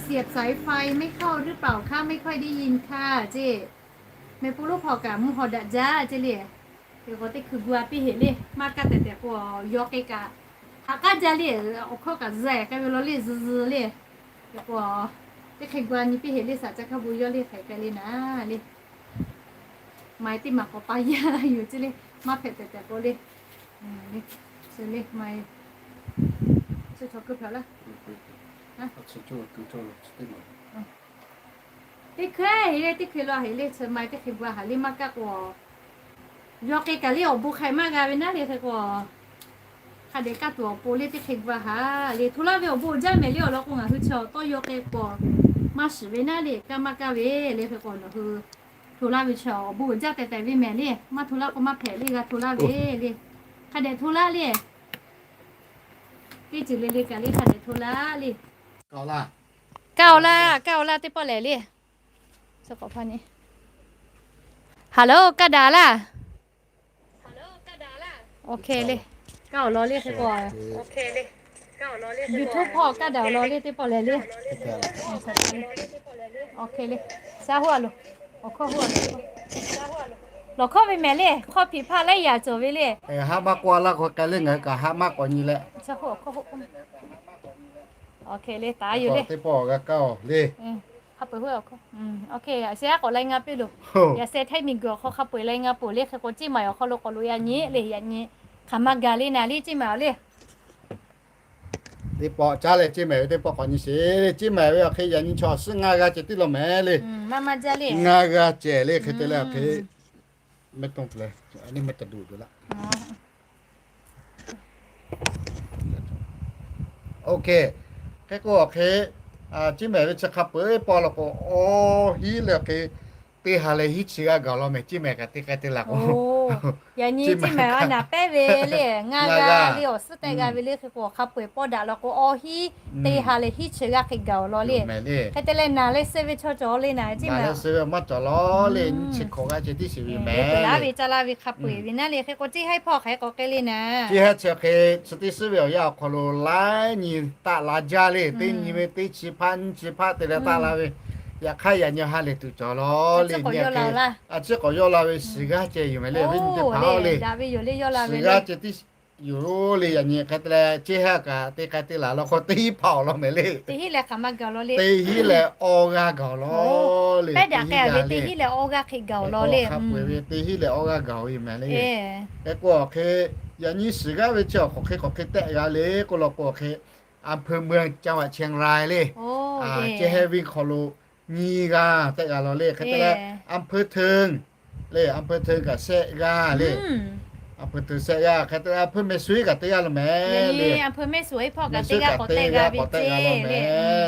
เสียบสายไฟไม่เข้าหรือเปล่าคะ ไม่ค่อยได้ยินค่ะ ceˇ. Mehˍ pu lonˉ hk'aw kaꞈ mvuhˇ haw daꞈ jaˇ ceˇ le. Hk'e k'o teˇ hkui gu a piˇ heꞈ le, maˇ kaˇ tehꞈ tehꞈ k'o, yaw k'ai kaꞈ, haꞈ k'aˉ jaˇ le, awˬ hkawˇ kaꞈ zuhꞈ k'ai ve law le, zuhꞈ zuhꞈ le. Hk'e k'o, teˇ hk'e gu a nyi piˇ heꞈ le, saˍ caˬ hkaˇ bon yawˇ le hk'e k'ai le naˍ le. Mai teˇ maˬ k'awꞈ pa yaˇ yoˬ ceˇ le, maˇ hpehꞈ tehꞈ tehꞈ k'o le. Chi le mai, chi chaw keu hpehꞈ laˇ. Teˇ hkui heꞈ le, teˇ hkui law heꞈ le, chi mai teˇ hkui gu a haꞈ le maˇ kaˇ k'o, yaw k'ai kaꞈ le awˬ bon hk'ai maˇ g'a ve naˉ le hk'e k'o, hk'a dehꞈ kaˇ tuˬ awˬ pon le teˇ hk'e gu a haꞈ le, hto laˇ ve awˬ bon uiˍ jaˇ mehˍ le. Awˬ lawn k'o ngaˬ hui chi awˬ tawˇ yaw k'ai k'o, maˇ shiˍ ve naˉ le, kaˇ maˇ kaˇ ve le hk'e k'o, nawˬ hui hto laˇ ve chi awˬ bon uiˍ jaˇ tehꞈ tehꞈ ve mehˍ le. Maˇ hto laˇ k'o maˇ hpehꞈ le, g'a hto laˇ ve le. Hk'a dehꞈ hto laˇ le. Teˇ ceuˬ le le kaꞈ le hk'a dehꞈ hto laˇ le. Kaˇ awˬ laˇ, kaˇ awˬ laˇ teˇ pawˆ lehˬ le. Hello, kaˇ daꞈ laˇ. Awˬ hk'e le. Kaˇ awˬ lawn le hk'e k'o, YouTube hpawˇ kaˇ daꞈ awˬ lawn le teˇ pawˆ lehˬ le. Awˬ hk'e le. Shaˉ hoˆ a loˬ. Awˬ hkawˇ hoˆ a loˬ. Lawˬ hkawˇ ve mehˍ le, hk'awˇ hpiˍ hpaˇ laiˉ yaꞈ cawˬ ve le. Haˉ maˇ k'oˆ a laˇ k'o k'ai le, ngaˬ hui kaꞈ haˉ maˇ k'awꞈ nyi leh. Awˬ hk'e le, taˍ yoˬ le. Teˇ pawˆ g'a kaˇ awˬ le. Hk'a peu-eˬ hoˆ awˬ hkawˇ. Awˬ hk'e, yaꞈ sheh aˉ k'awꞈ lai nga piˇ loˬ. Yaꞈ sheh htaiˇ miˬ guiˬ awˬ hk'aw hk'a peu-eˬ lai nga peuˬ le hk'e k'o, Ciˇ Maiˍ awˬ hk'aw lo k'awꞈ loꞈ yaꞈ nyi le, yaꞈ nyi hk'aˬ ma gaˬ le naˍ le, Ciˇ Maiˍ awˬ le. Teˇ pawˆ caˉ leh Ciˇ Maiˍ ve teˇ pawˆ k'awꞈ nyi sheˍ. Ciˇ Maiˍ ve awˬ hk'e yaꞈ nyi chaw suhˉ ngaˇ g'aˇ ceh tiˉ law mehˍ le. Ngaˇ g'aˇ ceh le hk'e te leh awˬ hk'e, mehˆ tawˇ leh, a nyi mehˆ taˍ duˬ duˬ laˇ. Oˇ hk'e, hk'e k'o awˬ hk'e, Ciˇ Maiˍ ve chi hk'a peu-eˬ pawˆ law k'o, awˬ hiˉ leh awˬ hk'e, teˇ ha leh hiˉ chi g'aˇ gaˬ law mehˍ, Ciˇ Maiˍ kaꞈ teˇ k'ai teˇ la k'o. Yaꞈ nyi Ciˇ Maiˍ a naˍ pehˉ ve le, ngaˇ g'aˇ le awˬ suhˉ tehꞈ g'a ve le hk'e k'o, hk'a peu-eˬ pawˆ daꞈ law k'o, awˬ hiˉ teˇ ha leh hiˉ chi g'aˇ hk'e gaˬ law le. Hk'e te leh naˍ leh suh ve chaw cawˬ le naˍ, Ciˇ Maiˍ leh suh ve maˇ cawˬ law le, nyi chi hk'awꞈ g'aˇ ceh tiˉ shiˍ ve mehˍ le. Laˇ ve caˇ laˇ ve hk'a peu-eˬ ve naˉ le hk'e k'o, Ciˇ Haiˉ hpawˇ hk'aˬ hk'e k'awꞈ k'ai le naˍ. Ciˇ Haiˉ chi hk'e chi teˇ suhˉ ve awˬ yanˇ awˬ hk'aw lo laiˉ nyi taˆ la jaˇ le, teˇ nyi ve teˇ chi hpaˆ nyiˇ chi hpaˆ te leh taˆ la ve, yaꞈ hk'aˇ yaꞈ nyi ha lehˬ tuˬ cawˬ law le, nyi hk'e a ciˉ k'awꞈ yawˇ la ve shiˍ g'aˇ ceh yoˬ mehˍ le, awˬ viˉ nyi teˇ hpaˍ le, shiˍ g'aˇ ceh tiˉ yoˬ le. Yaꞈ nyi hk'e te leh Ciˇ Haiˉ kaꞈ teˇ k'ai teˇ la law k'o, teˇ hiˉ hpaˍ awˬ law mehˍ le. Teˇ hiˉ leh awˇ g'aˇ gaˬ law le, pehˉ daꞈ k'ai ve teˇ hiˉ leh awˇ g'aˇ hk'e gaˬ law le, hk'a peu-eˬ ve teˇ hiˉ leh awˇ g'aˇ gaˬ ve mehˍ le. Hk'e k'o awˬ hk'e, yaꞈ nyi shiˍ g'aˇ ve chi awˬ hk'aˬ hk'e k'awꞈ hk'e tehˆ g'a le k'oˆ law k'o awˬ hk'e, อำเภอเมือง จังหวัดเชียงราย le, Ciˇ Haiˉ venˇ hk'aw lo nyi g'aˇ tehˆ g'a law le. Hk'e te leh อำเภอเทิง le, อำเภอเทิง kaꞈ shehˆ g'aˇ le, อำเภอเทิง shehˆ g'aˇ. Hk'e te leh อำเภอแม่สวย kaꞈ teˇ g'aˇ law mehˍ le, แม่สวย hpawˇ kaꞈ teˇ g'aˇ k'awꞈ tehˆ g'a ve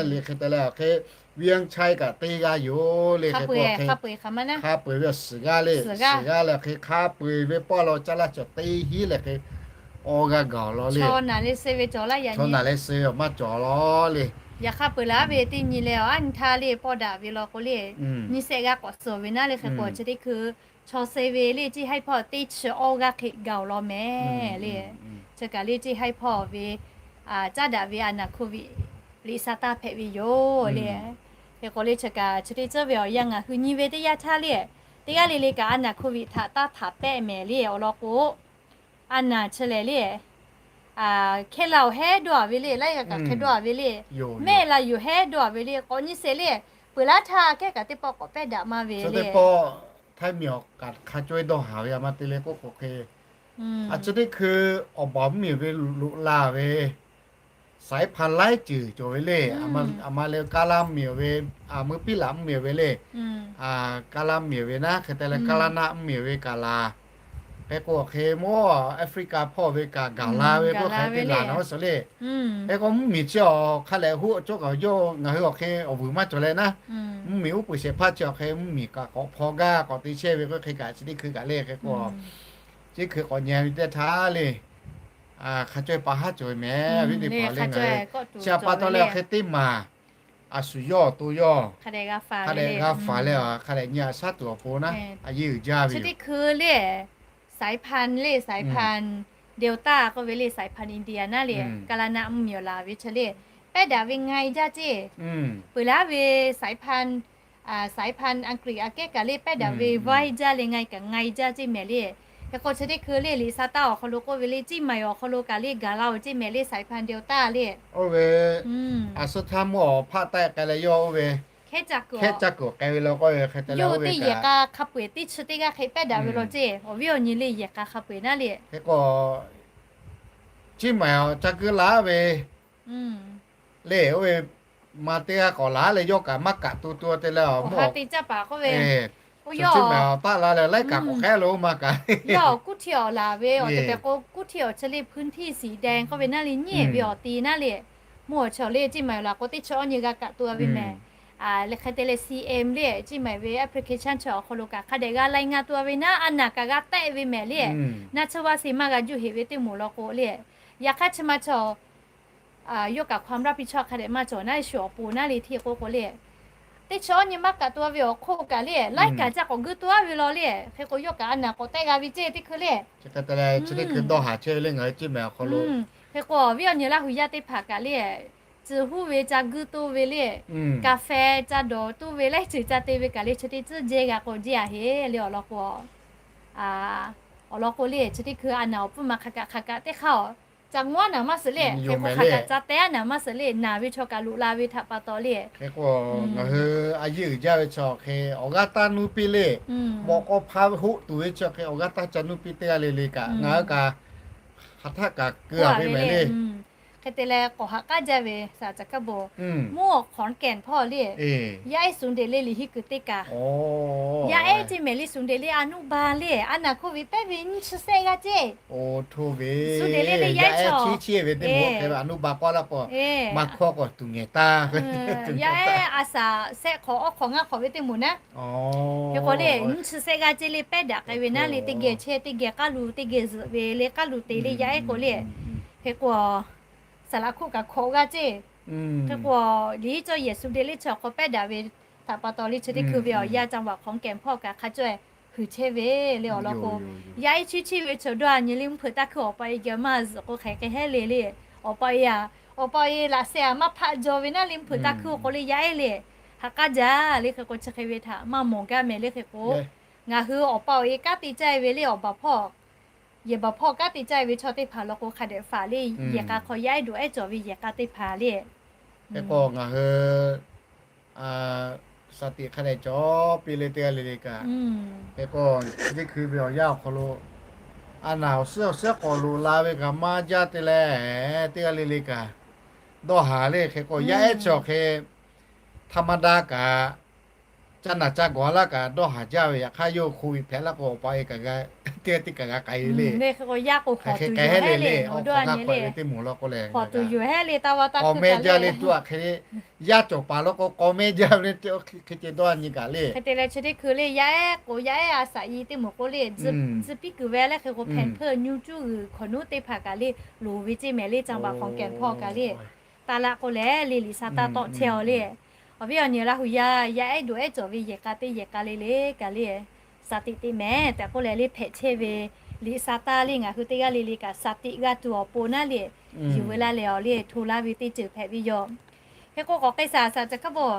le. Hk'e te leh awˬ hk'e เวียงชัย kaꞈ teˇ g'aˇ yoˬ le. Hk'e k'o hk'e, hk'a peu-eˬ ve awˬ shiˍ g'aˇ le, shiˍ g'aˇ leh hk'e hk'a peu-eˬ ve pawˆ law caˇ laˇ cawˬ teˇ hiˉ leh hk'e awˇ g'aˇ gaˬ law le. Chaw naˬ leh suh ve cawˬ laˇ, yaꞈ nyi naˬ leh suh ve maˇ cawˬ law le. Yaꞈ hk'a peu-eˬ laˇ ve teˇ nyi leh awˬ aˉ nyi htaˇ le pawˆ daꞈ ve law k'o le, nyi shehˆ g'aˇ k'awꞈ suhˍ ve naˉ le. Hk'e k'o chi teˇ hkui chaw suh ve le Ciˇ Haiˉ hpawˇ teˇ chi awˇ g'aˇ hk'e gaˬ law mehˍ le. Chi kaꞈ le Ciˇ Haiˉ hpawˇ ve caˉ daꞈ ve a naˍ โควิด liꞈ sha taˇ hpehꞈ ve yoˬ le. Hk'e k'o le chi kaꞈ chi teˇ ceuˬ ve awˬ yanˇ ngaˬ hui nyi ve teˇ yanˇ htaˇ le, teˇ g'aˇ le le kaꞈ a naˍ โควิด htaꞈ taˇ htaꞈ pehˆ mehˍ le. Awˬ lawn k'o, a naˍ chi lehˬ le, hkehˇ la awˬ hehˉ dawˇ a ve le, laiˉ g'a kaꞈ hk'e dawˇ a ve le, mehˆ la yoˬ hehˉ dawˇ a ve le. K'awꞈ nyi sheˍ le, peuˬ laˇ htaˇ kehˉ kaꞈ teˇ pawˆ k'awꞈ pehˉ daꞈ maˇ ve le. Htaiˇ miˬ awˬ kaꞈ hk'a cawˇ dawˇ haˍ ve a ma te le k'oˆ k'o hk'e, a chi teˇ hkui awˬ baˬ mvuhˇ miˬ ve loꞈ la ve สายพันธุ์ laiˉ ceuˬ cawˬ ve le. A ma le kaˇ laˇ mvuhˇ miˬ ve, a meuˇ piˉ laꞈ mvuhˇ miˬ ve le, kaˇ laˇ mvuhˇ miˬ ve naˉ, hk'e te leh kaˇ laˇ naˆ mvuhˇ miˬ ve kaꞈ laˬ, Hk'e k'o hk'e mawˇ Africa hpawˇ ve kaꞈ gaˬ la ve k'oˆ hk'e te laˬ naˍ oˇ suhˍ le. Hk'e k'o mvuhˇmiˬ chi awˬ hk'a lehˬ hoˆ cawˇ kaꞈ yawˇ ngaˬ hui awˬ hk'e awˬ vuiˬ maˇ cawˬ leh naˉ, mvuhˇmiˬ uˉ peunˍ shehˍ hpaˇ chi awˬ hk'e mvuhˇmiˬ kaꞈ k'awꞈ hpaw gaˇ k'awꞈ te chehˇ ve k'oˆ hk'e kaꞈ chi teˇ hkui kaꞈ le. Hk'e k'o chi hkui k'awꞈ nyi ve teˇ htaˇ le, hk'a caweh pa haˉ cawˬ ve mehˍ ve teˇ hpaˍ le ngaˬ hui chi pa taw leh awˬ hk'e teˇ maˬ a shu yawˇ awˬ to yawˇ hk'a dehꞈ g'a faˍ leh, hk'a dehꞈ nyi a shaˉ tuˬ awˬ pon naˉ a yeˇ uiˍ jaˇ ve yoˬ. Saiˍ hpaˇ le, saiˍ hpaˇ Delta k'oˆ ve le, saiˍ hpaˇ India naˉ le, kaˍ laꞈ naˆ mvuhˇmiˬ awˬ laˬ ve chi le, pehˉ daꞈ ve nga e jaˇ ceˇ. Peuˬ laˉ ve saiˍ hpaˇ, saiˍ hpaˇ Aˍkiˍ aꞈ kehˉ kaꞈ le pehˉ daꞈ ve vaiˇ jaˇ le nga e kaꞈ nga e jaˇ ceˇ mehˍ le. Hk'e k'o chi teˇ hkui le liꞈ sa taˇ awˬ hk'aw lo k'oˆ ve le, Ciˇ maiˍ awˬ hk'aw lo kaꞈ le gaˬ la oˬ ceˇ mehˍ le, saiˍ hpaˇ Delta le. Oˇ ve a suhˉ htaˇ mawˇ awˬ hpaˆ taˆ k'ai leh yawˇ oˇ ve hkehˉ caˇ kuiˬ k'ai ve la k'oˆ ve hk'e te leh oˇ ve teˇ yehˬ k'a hk'a peu-eˬ teˇ chi teˇ g'aˇ hk'e pehˉ daꞈ ve law ceˇ. Awˬ viˉ awˬ nyi le yehˬ k'a hk'a peu-eˬ naˉ le. Hk'e k'o Ciˇ maiˍ awˬ ca kuiˬ laˉ ve le, oˇ ve ma teˇ g'aˇ k'awꞈ laˉ leh yawˇ kaꞈ maˇ kaꞈ tu tu te leh awˬ mawˇ te caˇ paˍ k'oˆ ve, oˇ yawˇ taˆ la leh laiˉ kaꞈ k'awꞈ k'ehˉ lo maˇ kaꞈ le. Yawˇ kuˉ htiˇ awˬ laˬ ve awˬ tehˬ tehˬ k'o kuˉ htiˇ awˬ chi le พื้นที่สีแดง k'oˆ ve naˉ le nyiˇ ve awˬ te naˉ le. Mvuhˇ awˬ chi awˬ le Ciˇ maiˍ awˬ laˬ k'o teˇ chi awˇ nyi g'a kaꞈ tu a ve mehˍ. Leh hk'e te leh C M le Ciˇ maiˍ ve application chi awˬ hk'aw lo kaꞈ hk'a dehꞈ g'a lai nga tu a ve naˉ a naˬ kaꞈ g'a tehˆ ve mehˍ le. Naˆ tsuhˇ vaˇ se maˇ g'a juˇ heꞈ ve teˇ moˍ law k'o le. Yaꞈ hk'aˇ chi ma chaw yawˇ kaꞈ ความรับผิดชอบ hk'a dehꞈ maˇ cawˬ naˉ shu awˬ pon naˉ le hteˇ k'oˆ k'o le. Teˇ chi awˇ nyi maˇ kaꞈ tu a ve awˬ hk'oˆ kaꞈ le laiˉ kaꞈ caˇ k'awꞈ guˇ tu a ve law le. Hk'e k'o yawˇ kaꞈ a naˬ k'awꞈ tehˆ g'a ve ceˇ teˇ hkui le. Chi hk'e te leh chi teˇ hkui dawˇ haˍ chehˇ ve le ngaˬ hui Ciˇ maiˍ awˬ hk'aw lo. Hk'e k'o awˬ viˉ awˬ nyi Laˇ hu yaˇ teˇ hpaˍ kaꞈ le, tcuh huˉ ve ca guˇ toˇ ve le, กาแฟ ca dawˬ toˇ ve laiˉ ceuˬ ca te ve kaꞈ le chi teˇ tcuhˉ jehˇ g'a k'o jehˇ a heˍ le awˬ lawn k'o, awˬ lawn k'o le chi teˇ hkui a naˬ awˬ pfuhˇ ma hk'a kaꞈ hk'a kaꞈ teˇ hk'aˇ awˬ ca ngawˉ a naˬ maˇ suhˍ le. Hk'e k'o hk'a kaꞈ ca te a naˬ maˇ suhˍ le, naˬ ve chaw kaꞈ loꞈ la ve htaꞈ pa taw le. Hk'e k'o ngaˬ hui a yeˇ uiˍ jaˇ ve chaw hk'e awˬ g'aˇ taˇ nuˇ piˇ le. Mawꞈ k'aw hpaˇ hoˆ tuˬ ve chaw hk'e awˬ g'aˇ taˇ ca nuˇ piˇ teˇ g'aˇ le le kaꞈ ngaˬ hui kaꞈ hk'aˬ htaˆ kaꞈ keu a ve mehˍ le. Hk'e te leh k'awꞈ haꞈ k'aˉ jaˇ ve saˍ caˍ kaˉ bon, mvuhˇ awˬ ขอนแก่น hpawˇ le, yaˇ ehˉ suˍ deꞈ le liꞈ hiˉ kuiˬ teˇ kaꞈ, yaˇ ehˉ ceˇ mehˍ le suˍ deꞈ le a nuˇ ba le a naˬ hk'oˆ ve pehˉ ve nyiˇ chi sehˆ g'aˇ ceˇ. Suˍ deꞈ le le yaˇ ehˉ chi ve teˇ moˍ hk'e a nuˇ ba k'awˇ laˇ k'o, maˇ hkawˇ k'o tuˬ ngehˬ taˇ. Yaˇ ehˉ a shaˍ sehˆ hk'awꞈ awˉ hk'awꞈ ngaˇ hk'awꞈ ve teˇ moˍ naˉ. Hk'e k'o le nyiˇ chi sehˆ g'aˇ ceˇ le pehˉ daꞈ k'ai ve naˉ le teˇ geh chehˇ teˇ geh k'aˉ lu teˇ geh zuhꞈ ve le k'aˉ lu te le yaˇ ehˉ k'o le. Hk'e k'o saˍ laꞈ hkuˆ kaꞈ hkawꞈ g'aˇ ceˇ. Hk'e k'o liꞈ hiˉ cawˇ yehˬ suˍ deꞈ le chi awˬ hk'aw pehˉ daꞈ ve htaꞈ pa taw le chi teˇ hkui ve awˬ yaˇ ca vaꞈ ขอนแก่น hpawˇ kaꞈ hk'a caweh huiˍ chehˇ ve le awˬ lawn k'o, yaˇ ehˉ chiˇ chiˇ ve chaw dawˇ a nyi le mvuhˇ hpeuꞈ taˇ hkuiˇ awˬ pa e geh maˇ zuhꞈ k'o hk'e hk'e hehˉ le le. Awˬ pa e a, awˬ pa e laꞈ sheh a maˇ hpaˆ jaw ve naˉ le mvuhˇ hpeuꞈ taˇ hkuiˇ k'o le yaˇ ehˉ le. Haꞈ k'aˉ jaˇ le hk'e k'o chi hk'e ve htaꞈ maˇ mawˬ gaˇ mehˍ le hk'e k'o, ngaˬ hui awˬ pa awˬ e kanˉ te caˇ ve le awˬ baˬ hpawˇ yehˬ baˬ hpawˇ kanˉ te caˇ ve chaw teˇ hpaˍ law k'o hk'a dehꞈ faˍ le yehˬ k'a hk'aw yaˇ ehˉ dawˬ ehˉ cawˬ ve yehˬ k'a teˇ hpaˍ le. Hk'e k'o ngaˬ hui shaˍ tiꞈ hk'a dehꞈ cawˬ piˇ le teˇ g'aˇ le le kaꞈ. Hk'e k'o chi teˇ hkui ve awˬ yaˇ awˬ hk'aw lo a naˬ awˬ suhˉ awˬ suhˉ k'awꞈ loꞈ la ve kaꞈ maˇ jaˇ te leh, teˇ g'aˇ le le kaꞈ dawˇ haˍ le. Hk'e k'o yaˇ ehˉ chi awˬ hk'e ธรรมดา kaꞈ ca naˬ ca gawˬ laˇ kaꞈ dawˇ haˍ jaˇ ve. Yaꞈ hk'aˇ yawˇ hk'oˆ ve hpehꞈ laˇ k'o awˬ pa e kaꞈ g'a teˇ g'aˇ teˇ kaꞈ g'a k'ai ve le. Hk'e k'o yaˇ k'o hk'aˬ hk'e k'ai heˉ le le awˬ hk'aw g'a k'awꞈ ve teˇ moˍ law k'o leh, hk'aˬ tuˬ yoˬ heˉ le taˇ va taˇ k'awꞈ mehˇ jaˇ le tuˬ aꞈ hk'e le. Yaˇ cawˬ paˍ law k'o k'awꞈ mehˇ jaˇ ve le hk'e ceh dawˇ a nyi kaꞈ le. Hk'e te leh chi teˇ hkui le yaˇ ehˉ k'o yaˇ ehˉ a shaˍ i teˇ moˍ k'o le tcuh piˇ kuiˬ ve leh hk'e k'o hpehꞈ hpeuˇ nyu cuˇ g'uiˬ hkawꞈ nuˉ teˇ hpaˍ kaꞈ le loˍ ve ceˇ mehˍ le ca vaꞈ ขอนแก่น hpawˇ kaꞈ le. Taˇ laꞈ k'o leh le liꞈ sa taˇ tawˆ chehˇ aw le. Awˬ viˉ awˬ nyi Laˇ hu yaˇ yaˇ ehˉ dawˬ ehˉ cawˬ ve yehˬ k'a teˇ yehˬ k'a le le kaꞈ le shaˍ tiꞈ teꞈ mehˍ tehꞈ k'oˆ leh le hpehꞈ chehˇ ve liꞈ sa taˇ le ngaˬ hui teˇ g'aˇ le le kaꞈ shaˍ tiꞈ g'a tuˬ awˬ pon naˉ le yuˬ ve laˇ leh awˬ le hto laˇ ve teˇ ceuˬ hpehꞈ ve yoˬ. Hk'e k'o k'awꞈ k'ai shaˍ shaˍ caˍ kaˉ bon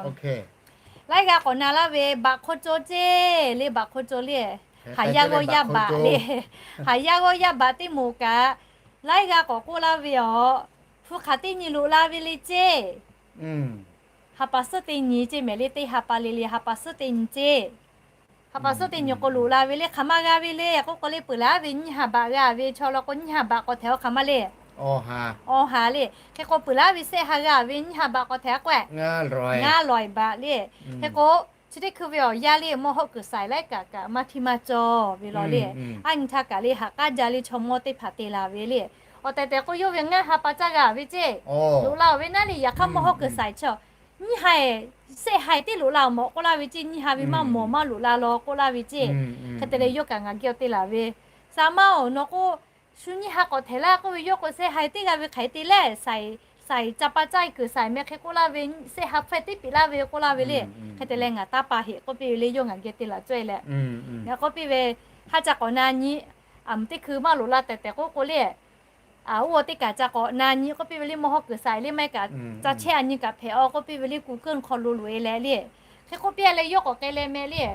laiˉ g'aˇ k'awꞈ na laˇ ve baꞈ hk'aw caw ceˇ le baꞈ hk'aw caw le. Haˍ yaˇ g'awˇ yaˇ baꞈ le. Haˍ yaˇ g'awˇ yaˇ baꞈ teˇ moˍ kaꞈ laiˉ g'aˇ k'awꞈ k'oˆ laˇ ve awˬ hpu hk'aˬ teˇ nyi loꞈ la ve le ceˇ. Ha pa suhˉ teˇ nyi ceˇ mehˍ le teˇ ha pa le le ha pa suhˉ teˇ nyi ceˇ. Ha pa suhˉ teˇ nyi k'o loꞈ la ve le hk'aˬ ma g'a ve le k'oˆ k'o le peuˬ laˉ ve nyiˇ ha baꞈ g'a ve chaw law k'o nyiˇ ha baꞈ k'awꞈ htehꞈ aw hk'aˬ ma le. Awˬ ha le. Hk'e k'o peuˬ laˉ ve sehˆ ha g'a ve nyiˇ ha baꞈ k'awꞈ htehꞈ a k'o ngaˇ lawˬ baꞈ le. Hk'e k'o Chi teˇ hkui ve awˬ yanˇ le, mawˇ hawˉ kuiˬ shaiˍ laiˉ kaꞈ kaꞈ maˇ htiˇ maˇ cawˇ ve law le. Aˉ nyi htaˇ kaꞈ le, haꞈ k'aˉ jaˇ le, chaw mawˇ teˇ hpaˍ te laˬ ve le. Awˬ tehˬ tehˬ k'oˆ yawˇ ve ngaˇ ha pa caˇ g'a ve ceˇ. Loꞈ la-oˬ ve naˉ le, yaꞈ hk'aˇ mawˇ hawˉ kuiˬ shaiˍ chaw nyiˇ ha, shehˆ ha teˇ loꞈ la-oˬ mawˬ k'oˆ laˇ ve ceˇ, nyiˇ ha ve maˇ mawˬ maˇ loꞈ la law k'oˆ laˇ ve ceˇ. Hk'e te leh yawˇ kaꞈ ngaˬ geh awˬ te laˬ ve, Saˍ maˇ-oˬ, nawˬ k'o shu nyiˇ ha k'awꞈ htehꞈ laˇ k'oˆ ve, yawˇ k'o shehˆ ha teˇ g'aˇ ve hk'aˬ hk'e te leh, shaiˍ caˇ pa caˇ kuiˬ shaiˍ meh hk'e k'oˆ laˇ ve, shehˆ ha hpfuhˇ teˇ piˍ laˇ ve k'oˆ laˇ ve le. Hk'e te leh ngaˬ taˇ pa heꞈ k'oˆ piˇ ve le, yawˇ ngaˬ geh te laˬ cawˇ e leh. Ngaˬ k'oˆ piˇ ve, Ha ca k'awꞈ na nyi, aˬ mvuhˬ teˇ hkui maˇ loꞈ la tehˬ tehˬ k'oˆ k'o le, aˬ, oˇ teˇ kaˬ ca k'awꞈ na nyi k'oˆ piˇ ve le, mawˇ hawˉ kuiˬ shaiˍ le maˇ heˆ kaꞈ ca chehˇ a nyi kaꞈ hpehꞈ-aw k'oˆ piˇ ve le, Google hk'aw lo loꞈ e leh le. Hk'e k'oˆ piˇ a leh yawˇ k'awꞈ k'ai leh meh le,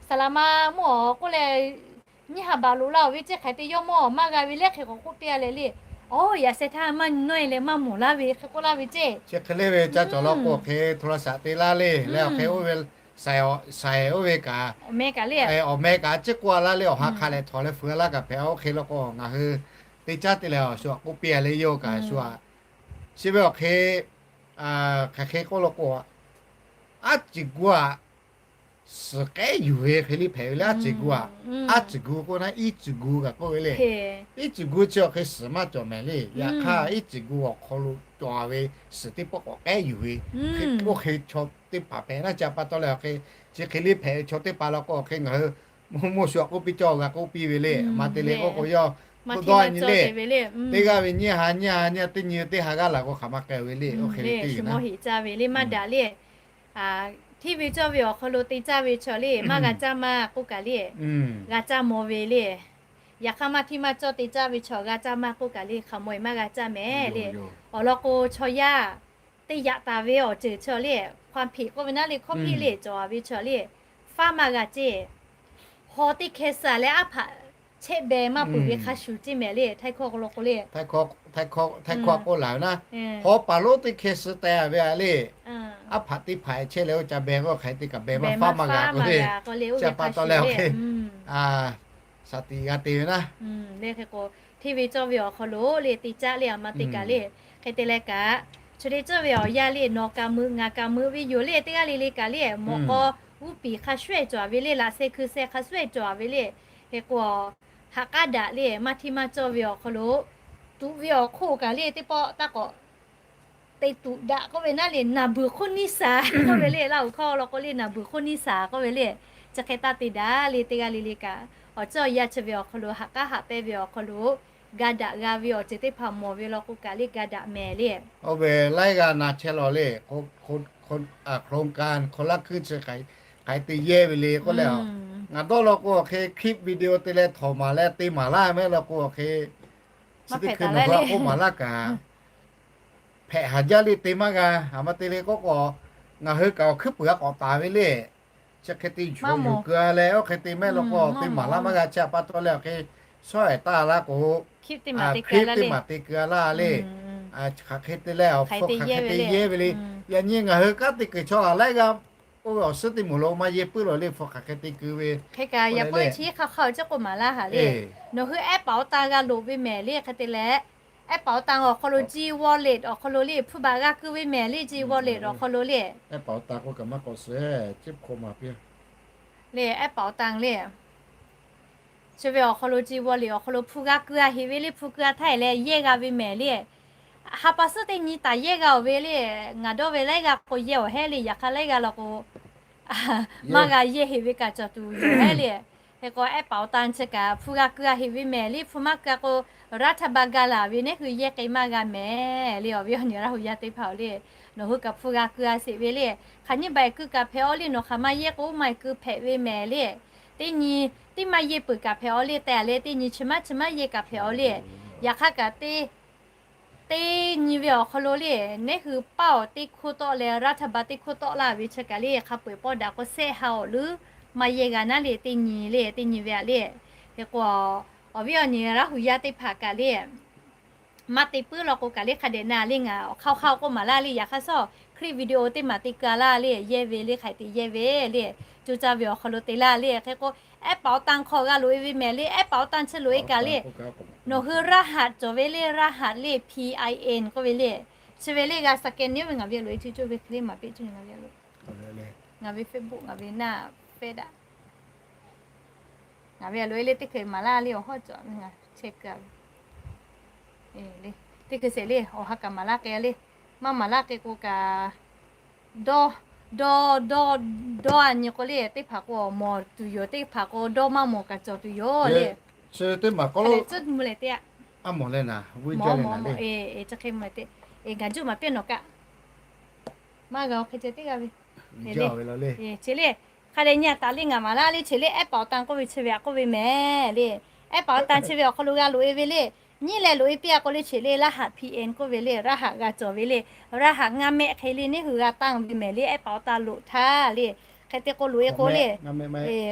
Saˍ laˍ ma mawˇ-oˬ k'oˆ leh, nyiˇ ha baˬ loꞈ la-oˬ ve ceˇ, hk'aˬ hk'e te yawˇ mawˇ maˇ g'a ve le hk'e k'awꞈ k'oˆ piˇ a leh le. Aˬ, yaꞈ sheh htaˇ maˇ nyi nawˇ e leh maˇ mawˬ laˇ ve hk'e k'oˆ laˇ ve ceˇ. Chi hk'e le ve ca cawˬ law k'o hk'e โทรศัพท์ te laˇ le, leh awˬ hk'e oˇ ve shaiˍ oˇ ve kaꞈ, awˬ meh kaꞈ le, awˬ meh kaꞈ ciˉ k'oˆ a laˇ le, awˬ ha hk'a leh htawnˍ leh fuiˍ a laˇ kaꞈ hpehꞈ-aw. Oˇ hk'e law k'o ngaˬ hui te caˉ te leh awˬ shu aꞈ k'oˆ piˇ a le, yawˇ kaꞈ shu aꞈ. Chi ve awˬ hk'e hk'aˬ hk'e k'oˆ law k'o, aˉ ciˍ gu aꞈ suhˍ k'ehˉ yuˬ ve hk'e le hpehꞈ ve le. Aˉ ciˍ gu aꞈ, aˉ ciˍ gu k'oˆ naˉ, iˉ ciˍ gu kaꞈ k'oˆ ve le. Iˉ ciˍ gu chi awˬ hk'e suhˍ maˇ cawˬ mehˍ le. Yaꞈ hk'aˇ iˉ ciˍ gu awˬ hk'aw lo cawˬ ve suhˍ teˇ pawˆ k'awꞈ k'ehˉ yuˬ ve hk'e, oˇ hk'e chaw teˇ hpaˍ hpehꞈ naˉ ca pa taw leh awˬ hk'e, chi hk'e le hpehꞈ ve chaw teˇ hpaˍ law k'o awˬ hk'e ngaˬ hui mvuhˇ mawˇ shu aꞈ k'oˆ piˇ cawˇ g'a k'oˆ piˇ ve le. Maˇ te le k'oˆ k'o yawˇ k'oˆ dawˇ nyi le, teˇ g'aˇ ve nyiˇ ha nyiˇ ha nyiˇ ha teˇ nyi ve teˇ ha g'aˇ laˬ k'o hk'aˬ ma k'ai ve le. Oˇ hk'e ve teˇ g'aˇ ve maˇ daꞈ le. Hteˇ ve cawˇ ve awˬ hk'aw lo te caˇ ve chaw le, maˇ g'a caˇ maˇ k'oˆ kaꞈ le, g'a caˇ maw ve le. Yaꞈ hk'aˇ maˇ hteˇ maˇ cawˇ te caˇ ve chaw g'a caˇ maˇ k'oˆ kaꞈ le, hk'aˬ maw e maˇ g'a caˇ mehˍ le. Awˬ lawn k'o chaw yaˇ teˇ yaꞈ taˍ ve awˬ ceuˬ chaw le, ความผิด k'oˆ ve naˉ le, ความผิด le cawˬ ve chaw le, faˉ maˇ g'a ceˇ. Haw teˇ hkeh suh leh aˉ hpaꞈ chehˇ beh maˇ peuˬ ve hk'a shuˍ ceˇ mehˍ le. Htaiˇ hkawˇ k'o law k'o le, Htaiˇ hkawˇ k'oˆ laˬ ve naˉ, haw paˍ lonˉ teˇ hkeh suh teh ve a le, aˉ hpaꞈ teˇ hpaˍ chehˇ leh oˇ ca beh k'o hk'aˬ hk'e te kaꞈ beh maˇ faˉ maˇ g'a k'oˆ ve, chi pa taw leh awˬ hk'e shaˍ tiꞈ g'a te ve naˉ. Hteˇ ve cawˇ ve awˬ hk'aw lo le te caˇ le, aˬ ma te kaꞈ le, hk'e te leh kaꞈ, chi hteˇ cawˇ ve awˬ yanˇ le, nawˬ kaꞈ meuꞈ ngaˬ kaꞈ meuꞈ ve yoˬ le, teˇ g'aˇ le le kaꞈ le, mawꞈ k'aw uˉ peˍ hk'a shuˉ e cawˬ ve le, laꞈ sheh hkui sheh hk'a shuˉ e cawˬ ve le. Hk'e k'o, haꞈ k'aˉ daꞈ le, maˇ hteˇ maˇ cawˇ ve awˬ hk'aw lo tuꞈ ve awˬ hk'oˆ kaꞈ le teˇ pawˆ taˇ k'awꞈ te tuꞈ daꞈ k'oˆ ve naˉ le, naˍ beuˬ hk'oˆ niˇ saˍ k'oˆ ve le, Laˇ huˍ hkawˇ law k'o le, naˍ beuˬ hk'oˆ niˇ saˍ k'oˆ ve le. Chi hk'e taˇ te daꞈ le, teˇ g'aˇ le le kaꞈ awˬ ceuˬ awˬ yanˇ chi ve awˬ hk'aw lo haꞈ k'aˉ haꞈ pehnˇ ve awˬ hk'aw lo ga daꞈ g'a ve awˬ ceuˬ teˇ hpaˍ mawˬ ve law k'o kaꞈ le ga daꞈ mehˍ le. Oˇ ve laiˉ g'aˇ na chehˇ law le, โครงการ คนละครึ่ง chi hk'aˬ hk'e te yehˇ ve le k'oˆ leh, ngaˬ dawˇ law k'o awˬ hk'e คลิปวิดีโอ te leh htawnˍ maˍ leh te maˍ laˇ mehˍ law k'o awˬ hk'e, chi teˇ hkui nawˬ hui aꞈ k'oˆ maˍ laˇ kaꞈ, hpehꞈ haˍ jaˇ le te maˇ g'a. Aˬ ma te le k'oˆ k'o, ngaˬ hui kaꞈ awˬ hkuiˉ puiˍ a k'awꞈ taˍ ve le. Chi hk'e te yuˬ yuˬ keu a leh oˇ hk'e te mehˍ law k'o te maˍ laˇ maˇ g'a. Chi pa taw leh awˬ hk'e shawˉ ehˍ taˇ laˇ k'o, คลิป teˇ maˬ te keu a laˇ le. Hk'aˬ hk'e te leh awˬ hk'aw hk'aˬ hk'e te yehˇ ve le. Yaꞈ nyi ngaˬ hui kanˉ te kuiˬ chaw a laiˉ g'aˇ oˇ ve awˬ suhˉ teˇ moˍ lo maˇ yehˇ puiˉ lawˬ le, hpu hk'aˬ hk'e te keu ve. Hk'e kaꞈ yaꞈ k'oˆ ve chi hk'aw hk'aw chi k'o maˍ laˇ haˍ le. Nawˬ hui แอปเป๋าตัง g'a loꞈ ve mehˍ le. Hk'e te leh แอปเป๋าตัง awˬ hk'aw lo G Wallet awˬ hk'aw lo le hpu baˬ g'a keu ve mehˍ le, G Wallet awˬ hk'aw lo le. แอปเป๋าตัง k'o kaꞈ maˇ k'awꞈ suh, ciˉ hk'oˆ maˍ piˇ le แอปเป๋าตัง le. Chi ve awˬ hk'aw lo G Wallet awˬ hk'aw lo hpu g'a keu a heꞈ ve le, hpu keu a htaˇ e leh yehˇ g'a ve mehˍ le. Ha pa suhˉ teˇ nyi taˍ yehˇ g'a-oˬ ve le. Ngaˬ dawˇ ve laiˉ g'aˇ k'o yehˇ awˬ hehˉ le, yaꞈ hk'aˇ laiˉ g'aˇ law k'o maˇ g'a yehˇ heꞈ ve kaꞈ cawˬ tuˬ yoˬ hehˉ le. Hk'e k'o แอปเป๋าตัง chi kaꞈ hpu g'a keu a heꞈ ve mehˍ le, hpu maˇ keu a k'o รัฐบาล ga laˬ ve neˉ hui yehˇ k'ai maˇ g'a mehˍ le. Awˬ viˉ awˬ nyi Laˇ huˍ yaˇ teˇ hpaˍ-oˬ le, nawˬ hui kaꞈ hpu g'a keu a sheˍ ve le. Hk'aˬ nyiˇ baˬ e keu kaꞈ hpehꞈ-aw le, nawˬ hk'aˬ ma yehˇ k'o maˇ e keu hpehꞈ ve mehˍ le. Teˇ nyi teˇ maˇ yehˇ peuˬ kaꞈ hpehꞈ-aw le tehꞈ leh, teˇ nyi chi maˇ chi maˇ yehˇ kaꞈ hpehꞈ-aw le. Yaꞈ hk'aˇ kaꞈ teˇ teˇ nyi ve awˬ hk'aw lo le, neˉ hui paˇ awˬ teˇ hkoˇ tawˆ leh รัฐบาล teˇ hkoˇ tawˆ laˇ ve chi kaꞈ le, hk'a peu-eˬ pawˇ daꞈ k'o shehˆ ha awˬ leuˉ maˇ yehˇ g'a naˉ le, teˇ nyi le, teˇ nyi ve aꞈ le. Hk'e k'o, awˬ viˉ awˬ nyi Laˇ huˍ yaˇ teˇ hpaˍ kaꞈ le, maˇ te puiˉ law k'o kaꞈ le hk'a dehꞈ na le, ngaˬ awˬ hk'aˇ hk'aˇ k'oˆ maˍ laˇ le. Yaꞈ hk'aˇ suhˉ คลิป วิดีโอ teˇ maˬ te keu a laˇ le, yehˇ ve le, hk'aˬ hk'e te yehˇ ve le, co caˇ ve awˬ hk'aw lo te laˇ le. Hk'e k'o แอปเป๋าตัง hk'aw g'a loꞈ e ve mehˍ le, แอปเป๋าตัง chi loꞈ e kaꞈ le, nawˬ hui รหัส cawˬ ve le, รหัส le, P I N k'oˆ ve le, chi ve le g'a scan ve ngaˬ ve loꞈ e cuˇ coˇ ve hk'e le maˍ piˇ cuˇ ngaˬ ve loꞈ e Ngaˬ ve Facebook, ngaˬ ve naˆ fehˇ daꞈ. Ngaˬ ve a loꞈ e le teˇ hkui maˍ laˇ le awˬ hawˉ cawˬ ngaˬ chehˇ keu a ve. Teˇ hkui sheˍ le awˬ ha kaꞈ maˍ laˇ k'ai le. Maˇ maˍ laˇ k'ai k'o kaꞈ, dawˇ, dawˇ, dawˇ, dawˇ a nyi k'o le, teˇ hpaˍ k'o mawˬ tuˬ yoˬ, teˇ hpaˍ k'o dawˇ maˇ mawˬ kaꞈ cawˬ tuˬ yoˬ le. Chi teˇ maˬ k'oˆ lo, mvuhˇ leh teˇ a, mawˬ leh naˍ, mawˬ mawˬ, chi hk'e mvuhˇ leh teˇ, ngaˬ juˇ maˍ piˇ nawˬ kaꞈ, maˇ g'a hk'e ceh teˇ g'aˇ ve, chi le, hk'a dehꞈ nyi a taˍ le ngaˬ maˍ laˇ le, chi le แอปเป๋าตัง k'oˆ ve chi ve a k'oˆ ve mehˍ le. แอปเป๋าตัง chi ve awˬ hk'aw lo g'a loꞈ e ve le. Nyiˉ leh loꞈ e piˇ a k'o le, chi le รหัส พีเอ็น k'oˆ ve le, รหัส g'a cawˬ ve le. รหัส ngaˇ mehˆ hk'e le neˇ hui g'a tanˇ ve mehˍ le แอปเป๋าตัง loꞈ htaˇ le. Hk'e te k'o loꞈ e k'o le,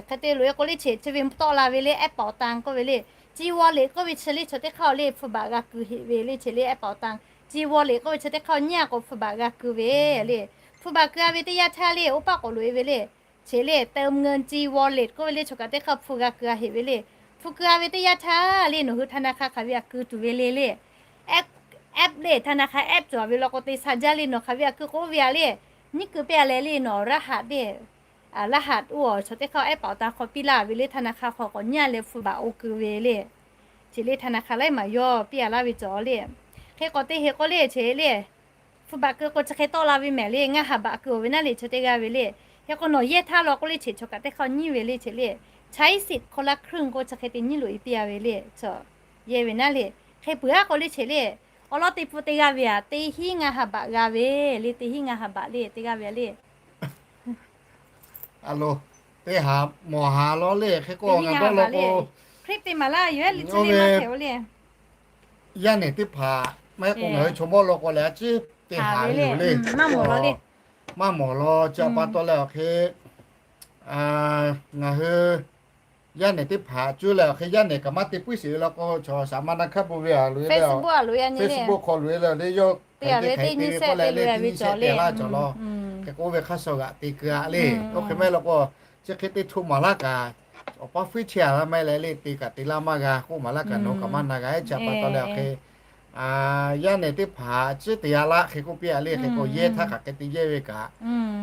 hk'e te loꞈ e k'o le, chi chi ve tawˆ la ve le แอปเป๋าตัง k'oˆ ve le. จีวอลเล็ต k'oˆ ve chi le chaw teˇ hk'aˇ le hpu baꞈ g'a keu heꞈ ve le, chi le แอปเป๋าตัง จีวอลเล็ต k'oˆ ve chi teˇ hk'aˇ nyiˉ a k'o hpu baꞈ g'a keu ve le. Hpu baꞈ keu a ve teˇ yanˇ htaˇ le oˇ paˆ k'awꞈ loꞈ e ve le. Chi le เติมเงิน จีวอลเล็ต k'oˆ ve le chaw kaꞈ teˇ hk'aˇ hpu g'a keu a heꞈ ve le. Hpu keu a ve teˇ yanˇ htaˇ le nawˬ hui ธนาคาร hk'aˬ ve a keu tuˬ ve le le. แอป app le ธนาคาร app cawˬ ve law k'o te sha jaˇ le nawˬ hk'aˬ ve a keu k'oˆ ve a le. Nyiˉ keu piˇ a leh le nawˬ รหัส le รหัส oˇ a chaw teˇ hk'aˇ แอปเป๋าตัง hk'aw piˇ laˇ ve le ธนาคาร hk'aw k'awꞈ nyiˉ a leh hpu baꞈ oˇ keu ve le. Chi le ธนาคาร laiˉ maˬ yawˇ piˇ a laˇ ve cawˬ le. Hk'e k'awꞈ te heꞈ k'o le chi le hpu baꞈ keu k'o chi hk'e tawˆ la ve mehˍ le, ngaˇ ha baꞈ keu oˬ ve naˉ le chi teˇ g'aˇ ve le. Hk'e k'o nawˬ yehˇ htaˇ law k'oˆ le chi chaw kaꞈ teˇ hk'aˇ nyiˉ ve le chi le. ใช้สิทธิ์คนละครึ่ง k'o chi hk'e te nyiˉ loꞈ e piˇ a ve le. Yehˇ ve naˉ le. Hk'e peuˬ a k'o le chi le awˬ lawn teˇ hpu teˇ g'aˇ ve a teˇ hinˉ ngaˇ ha baꞈ g'a ve le, teˇ hinˉ ngaˇ ha baꞈ le teˇ g'aˇ ve a le. A lo, teˇ ha mawˬ ha law le hk'e k'o ngaˬ dawˇ law k'o, clip te maˍ laˇ yoˬ le, oˇ ve yaˇ nehˬ teˇ hpaˍ maˇ heˆ k'o ngaˬ hui chaw mawˇ law k'o leh a ciˉ teˇ ha ve yoˬ le. Maˇ mawˬ law, chi a pa taw leh awˬ hk'e ngaˬ hui yaˇ nehˬ teˇ hpaˍ cuˇ leh awˬ hk'e yaˇ nehˬ kaꞈ maˇ te puiˉ sheˍ ve law k'o, chaw saˍ ma na hkaˇ bon ve a loꞈ e le, Facebook hk'aw loꞈ e le le yawˇ te a ve teˇ nyi sehˆ te ve cawˬ le, laˇ cawˬ law. Hk'e k'o oˇ ve hk'a shuˍ g'aꞈ te keu a le. Oˇ hk'e maˇ heˆ law k'o, chi hk'e te hto maˍ laˇ kaꞈ, awˬ paˇ fuiˉ chehˇ a laˇ maˇ heˆ leh le te kaꞈ te laˇ maˇ g'a k'oˆ maˍ laˇ kaꞈ nawˬ kaꞈ maˇ na g'a ehˉ. Chi a pa taw leh awˬ hk'e yaˇ nehˬ teˇ hpaˍ ciˉ te a laˇ hk'e k'oˆ piˇ a le. Hk'e k'o yehˇ htaˇ kaꞈ hk'e te yehˇ ve kaꞈ,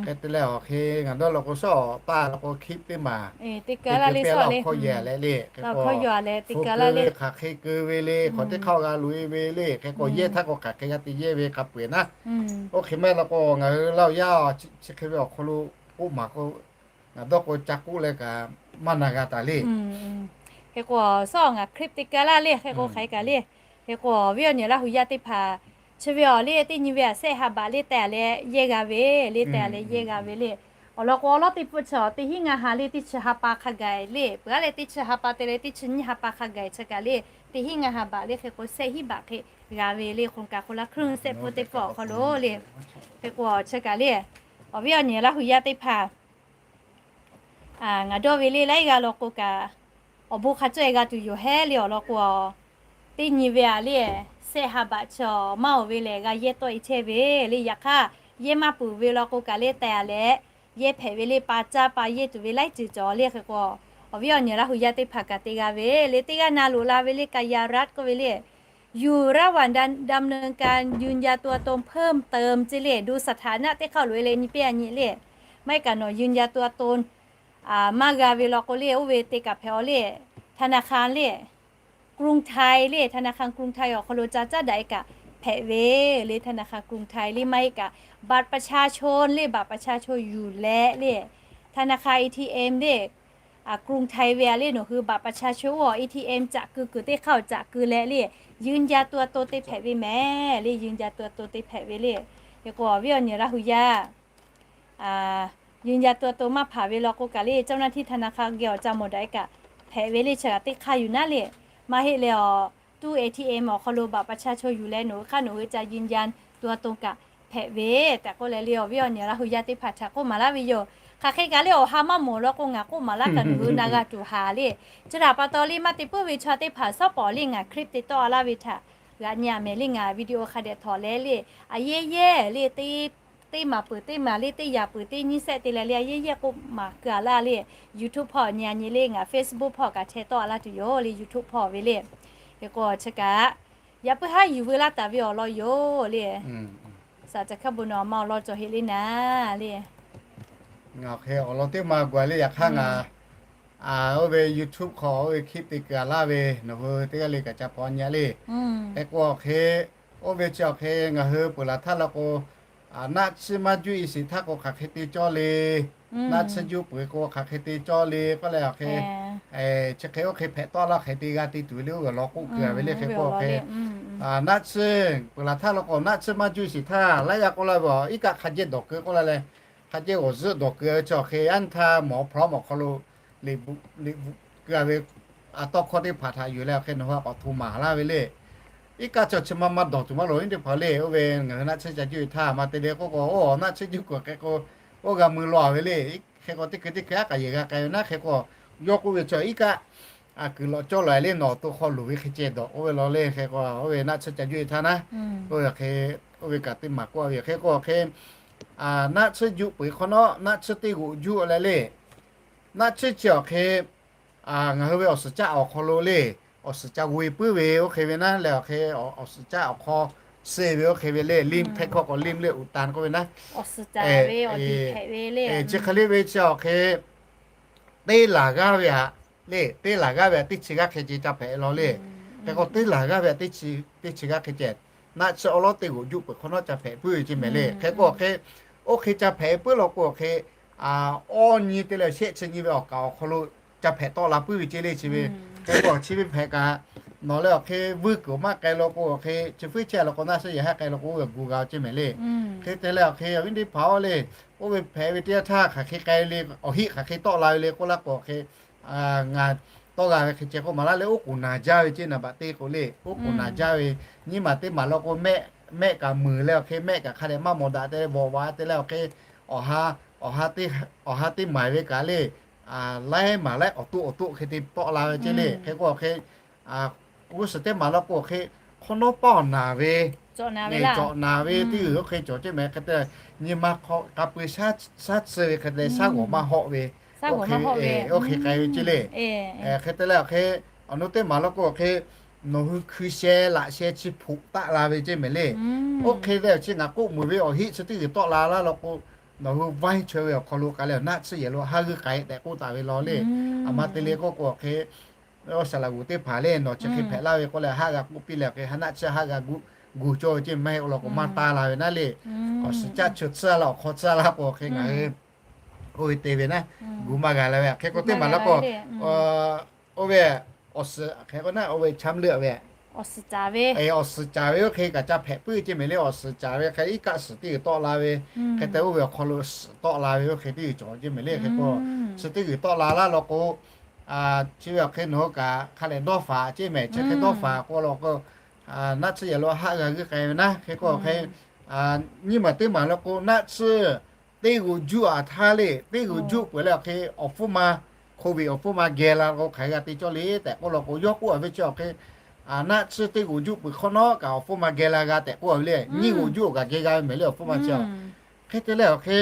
hk'e te leh awˬ hk'e ngaˬ dawˇ law k'o shawˉ taˇ law k'o clip teˇ maˬ te keu piˇ a laˇ awˬ hkawˇ yehˬ leh le. Hk'e k'o hpu keu ve hk'aˬ hk'e keu ve le, hk'awꞈ teˇ hk'aˇ g'a loꞈ e ve le. Hk'e k'o yehˇ htaˇ k'o hk'aˬ hk'e g'a te yehˇ ve hk'a peu eˬ naˉ. Oˇ hk'e maˇ heˆ law k'o ngaˬ hui Laˇ huˍ yaˇ chi hk'e ve awˬ hk'aw lo k'oˆ maˍ k'o, ngaˬ dawˇ k'o ca k'oˆ leh kaꞈ maˇ na g'a taˍ le. Hk'e k'o shawˉ ngaˬ clip te keu laˇ le. Hk'e k'o hk'aˬ hk'e kaꞈ le. Hk'e k'o awˬ viˉ awˬ nyi Laˇ huˍ yaˇ teˇ hpaˍ, chi ve awˬ le teˇ nyi ve a sehˆ ha baꞈ le te a leh yehˇ g'a ve le, te a leh yehˇ g'a ve le. Awˬ lawn k'o awˬ lawn teˇ hpu chi teˇ hinˉ ngaˇ ha le teˇ chi ha pa hk'a gaˬ le. Peuˬ a leh teˇ chi ha pa te leh teˇ chi nyiˇ ha pa hk'a gaˬ chi kaꞈ le, teˇ hinˉ ngaˇ ha baꞈ le hk'e k'o sehˆ hinˉ baꞈ hk'e g'a ve le, โครงการคนละครึ่ง sehˆ pfuhˇ teˇ pfuhˇ awˬ hk'aw lo le. Hk'e k'o chi kaꞈ le, awˬ viˉ awˬ nyi Laˇ huˍ yaˇ teˇ hpaˍ ngaˬ dawˇ ve le laiˉ g'aˇ law k'o kaꞈ, awˬ bon hk'a cawˇ e g'a tuˬ yoˬ hehˉ le awˬ lawn k'o, teˇ nyi ve a le, sehˆ ha baꞈ chi maˇ oˬ ve lehˬ g'a yehˇ tawˆ e chehˇ ve le. Yaꞈ hk'aˇ yehˇ maˇ peuˬ ve law k'o kaꞈ le te a leh yehˇ hpehꞈ ve le, pa caˇ pa yehˇ tuˬ ve laiˉ ceuˬ cawˬ le. Hk'e k'o awˬ viˉ awˬ nyi Laˇ huˍ yaˇ teˇ hpaˍ kaꞈ te g'a ve le, teˇ g'aˇ na loꞈ la ve le กายรัฐ k'oˆ ve le อยู่ระหว่างดำเนินการ ยืนยันตัวตนเพิ่มเติม ce le, ดูสถานะ teˇ hk'aˇ loꞈ e leh nyi piˇ a nyi le. Maˇ heˆ kaꞈ nawˬ ยืนยันตัวตน maˇ g'a ve law k'o le oˇ ve te kaꞈ hpehꞈ a le, ธนาคาร le, กรุงไทย le, ธนาคารกรุงไทย awˬ hk'aw lo ca caˉ daꞈ e kaꞈ hpehꞈ ve le, ธนาคารกรุงไทย le maˇ heˆ kaꞈ บัตรประชาชน le, บัตรประชาชน yuˬ leh le, ธนาคาร เอทีเอ็ม le, กรุงไทย ve a le nawˬ hui บัตรประชาชน oˇ awˬ เอทีเอ็ม caꞈ keu kuiˬ teˇ hk'aˇ awˬ caꞈ keu leh le, ยืนยันตัวตน te hpehꞈ ve mehˍ le, ยืนยันตัวตน te hpehꞈ ve le. Hk'e k'o awˬ viˉ awˬ nyi Laˇ huˍ yaˇ ยืนยันตัวตน maˇ hpanˍ ve law k'o kaꞈ le เจ้าหน้าที่ธนาคาร geh awˬ ca mawˬ daꞈ e kaꞈ hpehꞈ ve le, chi kaꞈ teˇ hk'aˇ yuˬ naˉ le. Maˇ heˆ leh awˬ ตู้ เอทีเอ็ม awˬ hk'aw lo บัตรประชาชน yuˬ leh nawˬ hui hk'aˇ nawˬ hui ca ยืนยันตัวตน kaꞈ hpehꞈ ve tehꞈ k'oˆ leh le awˬ viˉ awˬ nyi Laˇ huˍ yaˇ teˇ hpaˍ htaꞈ k'oˆ maˍ laˇ ve yoˬ. Hk'aˬ hk'e kaꞈ le awˬ ha maˇ mawˬ law k'o ngaˬ k'oˆ maˍ laˇ kaꞈ nawˬ hui na g'a tuˬ haˍ le. Chi htaꞈ pa taw le maˇ te puiˉ ve chaw teˇ hpaˍ shawˉ pawˍ le ngaˬ clip te tawˆ a laˇ ve htaꞈ g'aꞈ nyi a mehˍ le ngaˬ video hk'a dehꞈ htawnˍ leh le, a yehˇ yehˇ le teˇ maˍ peuˬ teˇ maˍ le teˇ yaꞈ peuˬ teˇ nyiˇ sehˆ te leh le a yehˇ yehˇ k'oˆ maˍ keu a laˇ le. YouTube hpawˇ nyi a nyi le ngaˬ Facebook hpawˇ kaꞈ chehˇ tawˆ a laˇ tuˬ yoˬ le YouTube hpawˇ ve le. Hk'e k'o chi kaꞈ yaꞈ puiˉ haˉ yuˬ veu laˇ taˍ ve awˬ lawn yoˬ le. Saˍ ca hkaˇ bon nawˬ ma awˬ lawn cawˬ heˆ le naˍ le. Ngaˬ awˬ hk'e awˬ lawn teˇ ma gu a le, yaꞈ hk'aˇ ngaˬ oˇ ve YouTube hk'aw oˇ ve คลิป te keu a laˇ ve nawˬ hui teˇ g'aˇ le kaꞈ ca hpaw nyi a le. Hk'e k'o awˬ hk'e, oˇ ve chi awˬ hk'e ngaˬ hui peuˬ laˬ htaˇ law k'o, naˆ tsuhˇ maˇ juˇ e shiˍ htaˇ k'o hk'aˬ hk'e te cawˇ le. Naˆ tsuhˇ juˇ peuˬ k'o hk'aˬ hk'e te cawˇ le k'oˆ leh awˬ hk'e, chi hk'e oˇ hk'e hpehꞈ tawˆ laˇ hk'e te g'a te tuˬ ve le, oˇ ve awˬ lawn k'oˆ keu a ve le. Hk'e k'o awˬ hk'e, naˆ tsuhˇ peuˬ laˇ htaˇ law k'o naˆ tsuhˇ maˇ juˇ e shiˍ htaˇ laiˉ g'aˇ k'oˆ laˇ ve, iˉ kaˆ hk'a jehˇ dawˬ keu k'oˆ laˇ leh, hk'a jehˇ g'awˬ zuhˆ dawˬ keu ve chi awˬ hk'e, yaˇ nyi htaˇ mawˬ hpawˇ mawˬ hk'aw lo liꞈ bvuhꞈ keu a ve, a tawˇ hkawˇ teˇ hpaˍ htaꞈ yuˬ leh awˬ hk'e nawˬ hui k'awꞈ hto maˍ laˇ ve le. Iˉ kaˆ chi chi ma ma dawˬ tuˬ maˇ loˍ ve teˇ hpaˍ le. Oˇ ve ngaˬ hui naˆ tsuhˇ ca juˇ e htaˇ maˇ te le k'oˆ k'o, oˇ naˆ tsuhˇ juˇ kuiˬ hk'e k'o, oˇ g'a mui law ve le. Hk'e k'o teˇ hkui teˇ hkui aˉ k'aꞈ yehˬ g'a k'ai ve naˉ. Hk'e k'o yawˇ k'oˆ ve chi iˉ kaˆ kuiˬ lawꞈ cawˇ lawꞈ le, nawˬ awˬ to hk'aw loˍ ve hk'e ceh dawˬ k'oˆ ve law le. Hk'e k'o oˇ ve naˆ tsuhˇ ca juˇ e htaˇ naˉ, oˇ ve hk'e, oˇ ve kaꞈ teˇ maˬ k'oˆ ve hk'e k'o hk'e, naˆ tsuhˇ juˇ peuˬ hk'awꞈ nawˉ naˆ tsuhˇ teˇ g'oꞈ juˇ leh le. Naˆ tsuhˇ chi awˬ hk'e ngaˬ hui ve awˬ suhˍ caˆ awˬ hk'aw lo le, awˬ suhˍ ca g'oꞈ e puiˉ ve oˇ hk'e ve naˉ leh awˬ hk'e, awˬ suhˍ caˆ awˬ hk'aw suh ve oˇ hk'e ve le, ริม hpehˇ hkawˇ k'o ริม le, อุทยาน k'oˆ ve naˉ. Chi hk'e le ve chi awˬ hk'e, teˇ laˬ g'aˇ ve aꞈ le, teˇ laˬ g'aˇ ve aꞈ teˇ chi g'aˇ hk'e ceh ca hpehꞈ law le. Hk'e k'o teˇ laˬ g'aˇ ve aꞈ teˇ chi g'aˇ hk'e ceh, naˆ tsuhˇ awˉ lawˉ teˇ g'oꞈ juˇ peuˬ hk'awꞈ nawˉ ca hpehꞈ puiˉ ve ceh mehˍ le. Hk'e k'o hk'e, oˇ hk'e ca hpehꞈ puiˉ law k'o hk'e, awˇ nyi te leh shehˆ chi nyi ve awˬ kaˍ awˬ hk'aw lo ca hpehꞈ tawˆ la puiˉ ve ceh le chi ve. Hk'e k'o chi ve hpehꞈ kaꞈ, nawˬ leh awˬ hk'e vuiˇ kuiˬ maˇ k'ai law k'o awˬ hk'e, chi fuiˉ chehˇ law k'o naˆ tsuhˇ yehˬ haˉ k'ai law k'o oˇ ve gu g'a ceh mehˍ le. Hk'e te leh awˬ hk'e awˬ viˉ teˇ hpaˍ oˇ le, oˇ ve hpehꞈ ve teˇ yanˇ htaˇ hk'aˬ hk'e k'ai le, awˬ heˆ hk'aˬ hk'e tawˆ la ve le k'oˆ laˇ k'o hk'e, ngaˬ tawˇ g'a ve hk'e ceh k'oˆ maˍ laˇ leh, oˉ k'oˍ naˍ jaˇ ve ceh naˍ baꞈ te k'o le, oˉ k'oˍ naˍ jaˇ ve, nyiˇ maˬ teˇ maˬ law k'o mehˆ kaꞈ muiˬ leh awˬ hk'e mehˆ kaꞈ hk'a dehꞈ maˇ mawˬ daꞈ te leh vawꞈ vaꞈ te leh awˬ hk'e, awˬ ha teˇ maˬ ve kaꞈ le, laiˉ maˬ laiˉ awˬ toˆ awˬ toˆ hk'e te tawˆ la ve ceh le. Hk'e k'o awˬ hk'e, g'uˇ suhˍ teˇ maˬ law k'o awˬ hk'e, hk'awꞈ nawˉ paˇ awˬ naˬ ve, cawꞈ naˬ ve teˇ g'uiˬ oˇ hk'e cawˬ ceh mehˍ. Hk'e te, nyi ma hk'aw k'a peu shaˉ tsuh ve hk'e te shaˉ g'awˬ maˇ hawˆ ve, oˇ hk'e k'ai ve ceh le. Hk'e te leh awˬ hk'e, awˬ nu teˇ maˬ law k'o awˬ hk'e, nawˬ hui hkui sheh laꞈ sheh chi hpoꞈ taˆ la ve ceh mehˍ le. Oˇ hk'e ve awˬ chi ngaˬ k'oˆ meuˬ ve awˬ heˆ chi teˇ g'uiˬ tawˆ la laˇ law k'o, nawˬ hui vaiˇ chaweh ve awˬ hk'aw lo k'ai leh naˆ tsuhˇ yehˬ lo haˉ g'uiˇ k'ai tehꞈ k'oˆ taˍ ve law le. Aˬ ma te le k'oˆ k'o awˬ hk'e, oˇ saˍ laꞈ g'uˬ teˇ hpaˍ le nawˬ chi hk'e hpehꞈ laˇ ve k'oˆ leh haˉ g'a k'oˆ piˇ leh awˬ hk'e, ha naˆ tsuhˇ haˉ g'a gu, gu cawˇ ve ceh mehˍ. Oˇ lawn k'o maˇ taˇ la ve naˉ le. Awˬ suhˍ caˆ chi tsuhˇ laˇ awˬ hk'aw tsuhˇ laˇ k'o awˬ hk'e ngaˬ hui oˇ ve te ve naˉ, gu maˇ g'a la ve. Hk'e k'o teˇ maˬ law k'o, oˇ ve awˬ suhˍ hk'e k'o naˉ oˇ ve แชมป์เลือก ve awˬ suhˍ caˍ ve oˇ hk'e kaꞈ ca hpehꞈ puiˉ ceh mehˍ le. Awˬ suhˍ caˍ ve hk'e iˉ kaˆ suhˍ teˇ g'uiˬ tawˆ la ve, hk'e te oˇ ve awˬ hk'aw lo suhˍ tawˆ la ve oˇ hk'e teˇ g'uiˬ cawˬ ceh mehˍ le. Hk'e k'o suhˍ teˇ g'uiˬ tawˆ la laˇ law k'o, chi ve awˬ hk'e nawˬ hui kaꞈ hk'a dehꞈ dawˇ faˍ ceh mehˍ. Chi hk'e dawˇ faˍ k'o law k'o, naˆ tsuhˇ yehˬ lo haˉ g'a g'uiˇ k'ai ve naˉ. Hk'e k'o awˬ hk'e, nyiˇ maˬ teˇ maˬ law k'o naˆ tsuhˇ teˇ g'uiˬ juˇ aꞈ htaˇ le, teˇ g'uiˬ juˇ peuˬ leh awˬ hk'e awˬ hpfuhˇ ma โควิด awˬ hpfuhˇ ma geh la k'o hk'aˬ hk'e g'a te cawˇ le tehꞈ k'oˆ law k'o, yawˇ k'oˆ a ve chi awˬ hk'e, naˆ tsuhˇ teˇ g'uiˬ juˇ peuˬ hk'awꞈ nawˉ kaꞈ awˬ hpfuhˇ ma geh la g'a tehꞈ k'oˆ a ve le. Nyiˇ g'uiˬ juˇ awˬ kaꞈ geh g'a ve mehˍ le awˬ hpfuhˇ ma chi a. Hk'e te leh awˬ hk'e,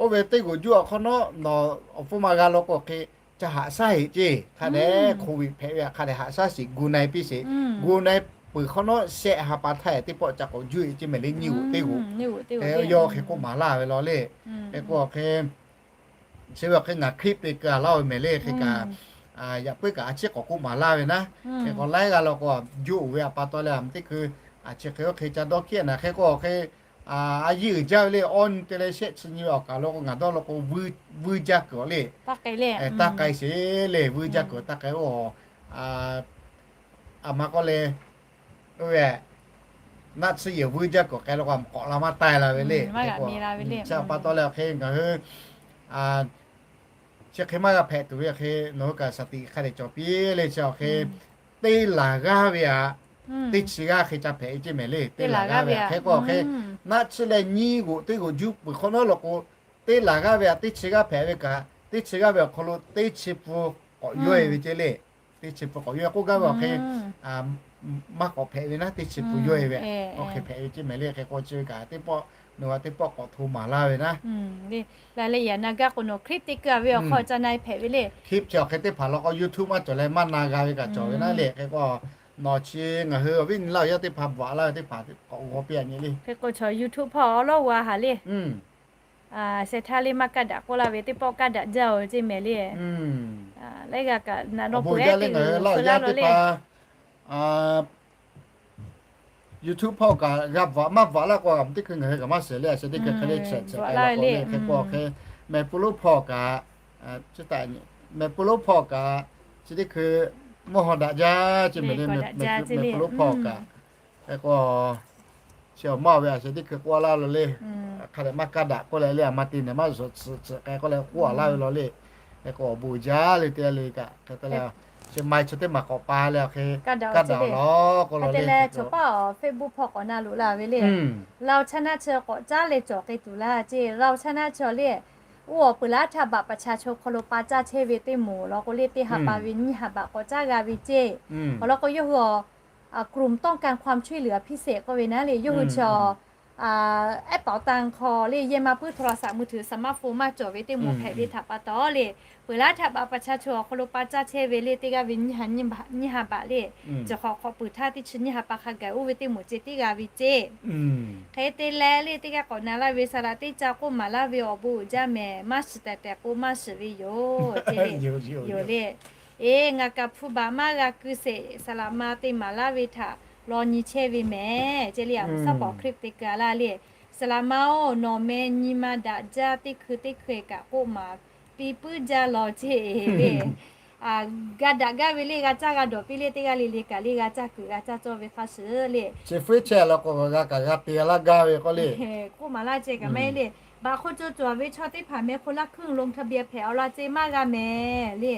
oˇ ve teˇ g'uiˬ juˇ awˬ hk'awꞈ nawˉ nawˬ awˬ hpfuhˇ ma g'a law k'o hk'e, ca haꞈ shaˉ heˍ ceh hk'a dehꞈ โควิด hpehꞈ ve aꞈ hk'a dehꞈ haꞈ shaˉ shiˍ gu na e piˇ sheˍ. Gu na e peuˬ hk'awꞈ nawˉ shehˆ ha pa htaˇ teˇ pawˆ ca k'awꞈ juˇ e ceh mehˍ le nyiˇ g'uiˬ teˇ g'uiˬ. Hk'e yawˇ hk'e k'oˆ maˍ laˇ ve law le. Hk'e k'o awˬ hk'e, chi ve awˬ hk'e ngaˬ คลิป te keu a laˇ ve mehˍ le. Hk'e kaꞈ yaꞈ puiˉ kaꞈ a ciˉ k'awꞈ k'oˆ maˍ laˇ ve naˉ. Hk'e k'o laiˉ g'aˇ law k'o juˇ uiˍ ve aꞈ pa taw leh a teˇ hkui, a chi hk'e oˇ hk'e ca dawˇ hkiˉ naˍ. Hk'e k'o awˬ hk'e, a yiˇ uiˍ jaˇ ve le, awˇ nyi te leh shehˆ chi nyi ve awˬ kaˍ law k'o ngaˬ dawˇ law k'o, vuiˇ jaˇ kuiˬ awˬ le. Taˇ k'ai sheˍ le, vuiˇ jaˇ kuiˬ taˇ k'ai oˇ, a ma k'oˆ le, oˇ ve naˆ tsuhˇ yehˬ vuiˇ jaˇ kuiˬ k'ai law k'o, k'awꞈ la maˇ taˇ la ve le. Hk'e k'o chi aꞈ pa taw leh awˬ hk'e ngaˬ hui chi hk'e maˇ g'a hpehꞈ tuˬ ve hk'e nawˬ hui kaꞈ shaˍ tiꞈ hk'a dehꞈ cawˬ piˇ le. Chi awˬ hk'e teˇ laˬ g'aˇ ve aꞈ teˇ chi g'aˇ hk'e ca hpehꞈ ve ceh mehˍ le. Teˇ laˬ g'aˇ ve aꞈ hk'e k'o awˬ hk'e, naˆ tsuhˇ leh nyiˇ g'uiˬ teˇ g'uiˬ juˇ peuˬ hk'awꞈ nawˉ law k'o, teˇ laˬ g'aˇ ve aꞈ teˇ chi g'aˇ hpehꞈ ve kaꞈ, teˇ chi g'aˇ ve awˬ hk'aw lo teˇ chi pun k'awꞈ yawˇ e ve ceh le. Teˇ chi pun k'awꞈ yawˇ e k'oˆ gaˇ ve awˬ hk'e, maˇ k'awꞈ hpehꞈ ve naˉ, teˇ chi pun yawˇ e ve, oˇ hk'e hpehꞈ ve ceh mehˍ le. Hk'e k'o chi ve kaꞈ teˇ pawˆ, nawˬ g'a teˇ pawˆ k'awꞈ hto maˍ laˇ ve naˉ. Hk'e te leh awˬ hk'e teˇ hpaˍ law k'o YouTube maˇ cawˬ leh maˇ na g'a ve kaꞈ cawˬ ve naˉ le. Hk'e k'o nawˬ chi ngaˬ hui awˬ viˉ nyi laˇ awˬ yaˇ teˇ hpaˍ bvuhꞈ laˇ ve teˇ hpaˍ k'awꞈ g'aw piˇ a nyi le. Hk'e k'o chaw YouTube hpawˇ awˬ lawˉ g'a haˍ le. Sheh htaˇ le maˇ kaˇ daꞈ k'oˆ laˇ ve teˇ pawˆ kaˇ daꞈ jaˇ-oˬ ceˇ mehˍ le. Leh g'a kaꞈ naꞈ nawˬ peuˬ-e te Laˇ huˍ yaˇ teˇ pa YouTube hpawˇ kaꞈ g'a bvuhꞈ maˇ bvuhꞈ laˇ k'o, teˇ hkui ngaˬ hui kaꞈ maˇ shiˍ le. A sheh teˇ hkui hk'e le chehˇ chehˇ k'ai la k'o le, hk'e k'o hk'e, mehˬ pu lonˉ hpawˇ kaꞈ, mehˬ pu lonˉ hpawˇ kaꞈ, chi teˇ hkui mvuhˇ haw daꞈ jaˇ ceˇ mehˍ le. Mehˬ pu lonˉ hpawˇ kaꞈ, hk'e k'o, chi awˬ maˇ ve a sheh teˇ hkui k'oˆ laˇ lo le. Hk'a dehꞈ maˇ kaˇ daꞈ k'oˆ leh le, a ma te nehˬ maˇ zuhꞈ tsuhꞈ tsuhꞈ k'ai k'oˆ leh k'oˆ laˇ ve law le. Hk'e k'o awˬ bon uiˍ jaˇ le teˇ g'aˇ le kaꞈ hk'e te leh, chi ma-e chi teˇ maˬ k'awꞈ pa leh awˬ hk'e, kaˇ daꞈ law k'o law le. Chaw paˇ awˬ Facebook hpawˇ k'awꞈ na loꞈ la ve le. Lao China chi k'awꞈ caˉ leh cawˬ k'ai tuˬ laˇ ceˇ. Lao China chi le, oˇ awˬ peuˬ laˇ htaˇ บัตรประชาชน awˬ hk'aw lo pa caˇ chehˇ ve teˇ moˍ law k'o le, teˇ ha pa ve nyiˇ ha บาท k'awꞈ caˇ g'a ve ceˇ. Awˬ lawn k'o yawˇ hui กลุ่มต้องการความช่วยเหลือพิเศษ k'oˆ ve naˉ le, yawˇ hui chi แอปเป๋าตัง hk'aw le yehˬ ma puiˉ โทรศัพท์มือถือ สมาร์ทโฟน maˇ cawˬ ve teˇ moˍ hpehꞈ ve htaꞈ pa taw le, peuˬ laˇ htaˇ บัตรประชาชน awˬ hk'aw lo pa caˇ chehˇ ve le, teˇ g'aˇ ve nyiˇ ha บาท le. Chi hk'awꞈ hk'awꞈ peuˬ htaˇ teˇ chi nyiˇ ha pa hk'a gaˬ oˇ ve teˇ moˍ ceˇ teˇ g'aˇ ve ceˇ. Hk'e te leh le teˇ g'aˇ k'awꞈ na laˇ ve saˍ laꞈ teˇ ca k'oˆ maˍ laˇ ve awˬ bon uiˍ jaˇ mehˍ, maˇ shiˍ tehꞈ tehꞈ k'o maˇ shiˍ ve yoˬ ceˇ le. Yoˬ le. Eˬ, ngaˬ kaꞈ hpu baꞈ maˇ g'a keu sheˍ, saˍ laꞈ ma te maˍ laˇ ve htaꞈ law nyi chehˇ ve mehˍ ceˇ le. A, สปอร์ตคลิป te keu-a laˇ le. Saˍ laꞈ ma-oˬ, nawˬ meh nyi ma daꞈ jaˇ, teˇ hkui teˇ hkui kaꞈ k'oˆ maˍ piˇ puiˉ jaˇ law ceˇ le. G'a daꞈ gaˇ ve le, g'a caˇ g'a dawˬ piˇ le, teˇ g'aˇ le le kaꞈ le g'a caˇ kuiˬ g'a caˇ cawˇ ve hk'a shuˍ le. Chi fuiˉ chehˇ la k'o g'a kaꞈ g'a te laˇ gaˇ ve k'o le. K'oˆ maˍ laˇ ceˇ kaꞈ maˇ heˆ le. บัตรคนจน cawˬ ve chaw teˇ hpaˍ meh คนละครึ่ง ลงทะเบียน hpehꞈ-aw laˇ ceˇ maˇ g'a mehˍ le.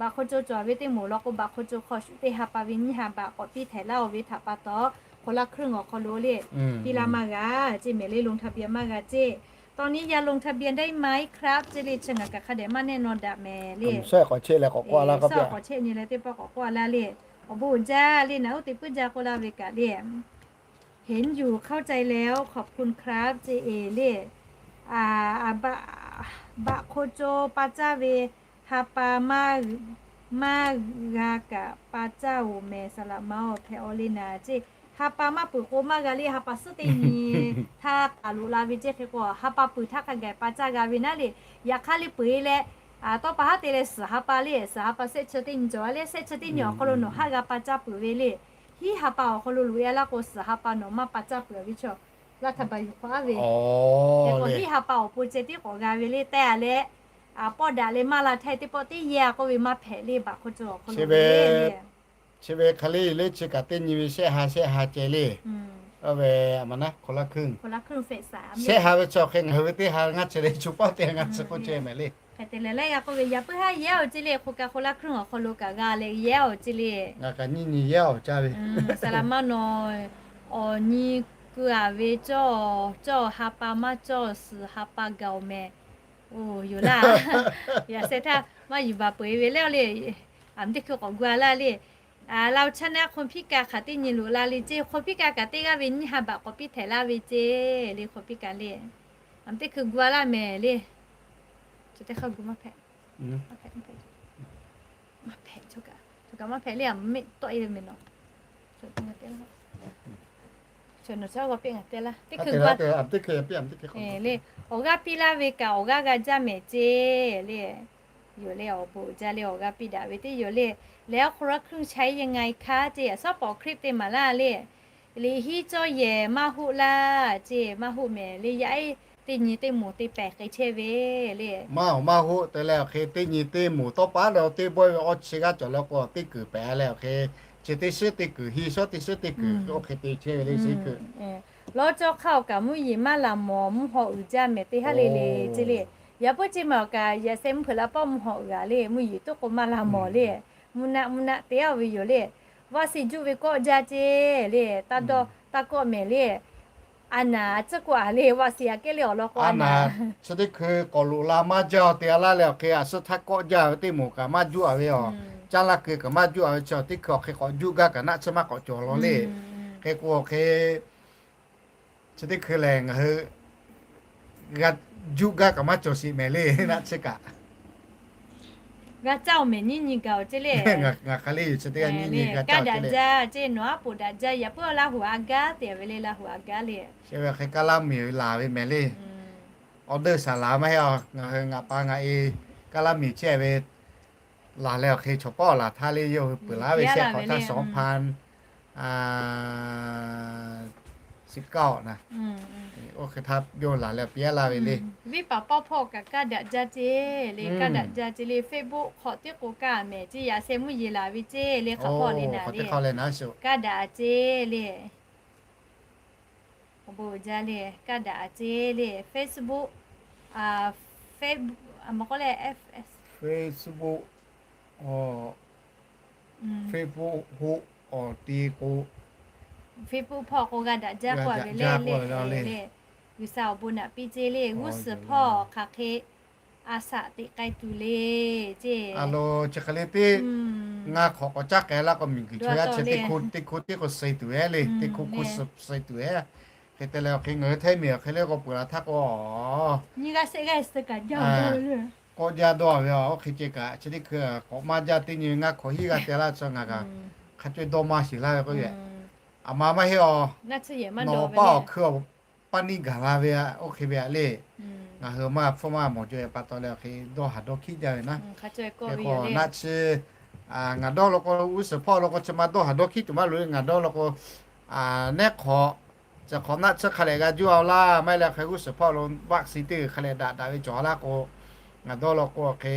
บัตรคนจน cawˬ ve teˇ moˍ law k'o บัตรคนจน hk'aw shuˍ teˇ ha pa ve nyiˇ ha บาท k'awꞈ piˇ htehꞈ laˇ-oˬ ve htaꞈ pa taw, คนละครึ่ง awˬ hk'aw lo le, piˇ laˇ maˇ g'a ceˇ mehˍ le, ลงทะเบียน maˇ g'a ceˇ. ตอนนี้ยังลงทะเบียนได้ไหมครับ ceˇ le, chi ngaˬ kaꞈ hk'a dehꞈ maˇ แน่นอน daꞈ mehˍ le. K'awꞈ chehˇ nyi leh teˇ pawˆ k'awꞈ k'oˆ-a laˇ le. Awˬ bon uiˍ jaˇ le, naꞈ uˉ te puiˉ jaˇ k'oˆ laˇ ve kaꞈ le. เห็นอยู่ เข้าใจแล้ว ขอบคุณครับ ceˇ le. บัตรคนจน pa caˇ ve ha pa maˇ g'a kaꞈ pa caˇ-oˬ mehˍ, saˍ laꞈ ma-oˬ, hpehꞈ-aw le naˍ ceˇ. Ha pa maˇ peuˬ k'o maˇ g'a le, ha pa suhˉ teˇ nyi htaˇ k'aˬ loꞈ la ve ceˇ. Hk'e k'o ha pa peuˬ htaˇ hk'a gaˬ pa caˇ g'a ve naˉ le. Yaꞈ hk'aˇ le peuˬ-e leh, tawˇ pa haˉ te leh suhˍ ha pa le, suhˍ ha pa shehˆ chi teˇ nyi cawˬ le, shehˆ chi teˇ nyi awˬ hk'aw lo nawˬ haˉ g'a pa caˇ peuˬ ve le. Hiˉ ha pa awˬ hk'aw lo loꞈ-e laˇ k'o, suhˍ ha pa nawˬ maˇ pa caˇ peuˬ ve chaw, laˇ htaˇ ba yuˬ hk'awꞈ-aˉ ve. Hk'e k'o hiˉ ha pa awˬ pon ceh tiˉ k'awꞈ g'a ve le, teh-a leh, a, pawˆ daꞈ leh maˇ la htaˇ teˇ pawˆ teˇ yehˇ k'oˆ ve maˇ hpehꞈ le, บัตรคนจน awˬ hk'aw lo le. Chi ve hk'e le, le chi kaꞈ teˇ nyi ve shehˆ ha shehˆ ha ceh le. Oˇ ve a ma naˉ คนละครึ่ง shehˆ ha ve chaw hk'e ngaˬ hui ve teˇ ha ngaˇ chi le, chu pawˆ teˇ ha ngaˇ chi k'oˆ ceh mehˍ le. Hk'e te leh laiˉ g'a k'oˆ ve, yaꞈ puiˉ haˉ yehˇ-oˬ ceˇ le, hk'o kaꞈ คนละครึ่ง awˬ hk'aw lo kaꞈ g'a leh yehˇ-oˬ ceˇ le. Ngaˬ kaꞈ nyiˇ nyi yehˇ-oˬ caˇ ve. Saˍ laꞈ ma nawˬ awˬ nyi keu-a ve cawˇ, cawˇ ha pa maˇ cawˇ suhˍ ha pa gaˬ-oˬ mehˍ. Oˬ, yoˬ laˇ. Yaꞈ sheh htaˇ maˇ yuˬ baˬ peuˬ-e ve le le. A, teˇ hkui k'awꞈ gu-a laˇ le. Lao chaˇ naˆ คนพิการ hk'aˬ teˇ nyi loꞈ la le ceˇ, คนพิการ kaꞈ teˇ g'aˇ ve nyiˇ ha บาท k'awꞈ piˇ htehꞈ laˇ ve ceˇ le, คนพิการ le. A, teˇ hkui gu-a laˇ mehˍ le. Chi teˇ hkui gu maˇ hpehꞈ. Maˇ hpehꞈ, maˇ hpehꞈ. Maˇ hpehꞈ, chaw kaꞈ maˇ hpehꞈ le, a, mehˆ tawˆ-e ve mehˍ nawˬ. Nawˬ caˇ g'aw piˇ ngaˬ te laˇ. Teˇ hkui gu-a le. Awˬ g'aˇ piˇ laˇ ve kaꞈ awˬ g'aˇ g'a jaˇ mehˍ ceˇ le. Yoˬ le, awˬ bon uiˍ jaˇ le, awˬ g'aˇ piˇ daꞈ ve teˇ yoˬ le. Leh คนละครึ่ง ใช้ยังไงคะ ceˇ, a, สปอร์ตคลิป te maˍ laˇ le. Liꞈ hiˉ cawˇ yehˬ maˇ hoˆ laˇ ceˇ, maˇ hoˆ mehˍ le, yaˇ ehˉ teˇ nyi teˇ moˍ te pehˍ k'ai chehˇ ve le. Maˇ hoˆ, maˇ hoˆ te leh awˬ hk'e teˇ nyi teˇ moˍ tawˇ pa leh teˇ bawehˇ ve awˇ chi g'aˇ cawˬ leh k'o teˇ kuiˬ pehˍ leh awˬ hk'e, chi teˇ shiˉ teˇ kuiˬ, hiˇ shawˉ teˇ shiˉ teˇ kuiˬ oˇ hk'e te chehˇ ve le, shiˉ kuiˬ. Lawˇ cawˇ hk'aˇ awˬ kaꞈ mvuhˇ yeˬ maˇ laˬ mawˬ, mvuhˇ haw uiˍ jaˇ mehˍ teˇ haˉ le le ceˇ le. Yaꞈ puiˉ ceˇ ma awˬ kaꞈ yaꞈ sheh mvuhˇ hpeuꞈ la pawˆ mvuhˇ haw uiˍ-a le, mvuhˇ yeˬ tuˉ k'o maˇ laˬ mawˬ le. Mvuhˇ naˆ mvuhˇ naˆ te-a ve yoˬ le. Vaˆ si juˆ ve kawˆ jaˇ ceˇ le, taˇ dawˇ taˇ kawˆ mehˍ le. A naˍ tcuhˉ k'o a le, vaˆ si aꞈ kehˉ le awˬ lawn k'o a naˍ. Chi teˇ hkui k'awꞈ loꞈ la maˇ jaˇ-oˬ te-a laˇ leh awˬ hk'e, a suhˉ htaˇ kawˆ jaˇ ve teˇ moˍ kaꞈ maˇ juˆ-a ve aˬ. Caˇ laˇ keu kaꞈ maˇ juˆ-a ve chi teˇ hkui awˬ hk'e k'awꞈ juˆ gaˇ kaꞈ naˆ tsuhˇ maˇ k'awꞈ cawˬ law le. Hk'e k'o awˬ hk'e, chi teˇ hkui lehˬ ngaˬ hui g'a juˆ gaˇ kaꞈ maˇ cawˬ sheˍ mehˍ le, naˆ tsuhˇ kaꞈ. G'a caˇ-oˬ mehˍ, nyiˇ nyi gaˬ-oˬ ceˇ le. Ngaˬ hk'aˬ le yoˬ, chi teˇ g'aˇ nyiˇ nyi g'a caˇ-oˬ ceˇ le. Kaˇ daꞈ jaˇ ceˇ, nawˬ aˉ poꞈ daꞈ jaˇ, yaꞈ puiˉ awˬ Laˇ huˍ a gaˇ te ve le, Laˇ huˍ a gaˇ le. Chi ve hk'e kaˇ laˇ miˬ ve laˬ ve mehˍ le. awˬ deˇ saˍ laˍ maˇ heˆ a, ngaˬ hui ngaˬ pa ngaˬ e kaˇ laˇ miˬ chehˇ ve laˬ leh awˬ hk'e chaw pawˆ laˬ htaˇ le yawˇ hui peuˬ laˇ ve shehˆ hk'awꞈ htaˇ shawˍ hpan siˍ kaˆ awˬ na, oˇ hk'e htaˇ yawˇ laˬ leh piˇ laˇ ve le. Viˉ paˍ pawˇ hpawˇ kaꞈ kaˇ daꞈ jaˇ ceˇ le, kaˇ daꞈ jaˇ ceˇ le. Facebook hk'awꞈ tiˉ k'o kaˇ mehˍ ceˇ, yaꞈ sheh mvuhˇ yeˬ laˬ ve ceˇ le, hk'awꞈ hpawˇ le naˍ le, kaˇ daꞈ a ceˇ le. Awˬ bon uiˍ jaˇ le, kaˇ daꞈ a ceˇ le. Facebook, Facebook, Facebook awˬ ti k'o, Facebook hpawˇ k'o g'a daꞈ jaˇ k'oˆ ve le le le. G'uiˬsha awˬ bon naꞈ piˇ ceˇ le. G'uˇ suhˍ hpawˇ hk'aˬ hk'e a shaꞈ teꞈ k'ai tuˬ le ceˇ. A lo, chi hk'e le teˇ ngaˇ hk'awꞈ k'awꞈ caˉ k'ai laˇ k'o, miˬguiˬ chaw yaˇ chi teˇ hko teˇ hko tiˉ k'o suh tuˬ ve le, teˇ hko hko suh tuˬ ve. Hk'e te leh awˬ hk'e ngaˬ hui Htaiˇ miˬ awˬ hk'e le k'o peuˬ laˬ htaˇ k'o, nyiˇ g'aˇ shehˆ g'aˇ suh kaꞈ jaˇ k'awꞈ jaˇ dawˇ ve, oˇ hk'e ceh kaꞈ chi teˇ hkui k'awꞈ maˇ jaˇ teˇ nyi ve ngaˇ hkawꞈ hiˉ g'a teh laˇ ve chaw ngaˬ kaꞈ hk'a co e dawˇ maˇ shiˍ laˇ ve k'oˆ ve. Aˬ ma maˇ heˆ a, nawˬ paˇ awˬ hkui paˇ neˇ gaˬ la ve, oˇ hk'e ve a le. Ngaˬ hui maˇ hpfuhˇ maˇ mawˬ jaw e pa taw leh awˬ hk'e dawˇ haˍ dawˇ hkiˉ jaˇ ve naˉ. Hk'e k'o naˆ tsuhˇ ngaˬ dawˇ law k'o, g'uˇ suhˍ hpawˇ law k'o chi ma dawˇ haˍ dawˇ hkiˉ tuˬ maˇ loꞈ le. Ngaˬ dawˇ law k'o, neˉ hk'awꞈ, chi hk'awꞈ naˆ tsuhˇ hk'a lehˬ g'a juˇ a laˇ, maˇ heˆ leh hk'e g'uˇ suhˍ hpawˇ lo vaccine teˇ hk'a lehˬ daꞈ daꞈ ve cawˬ laˇ k'o, ngaˬ dawˇ law k'o hk'e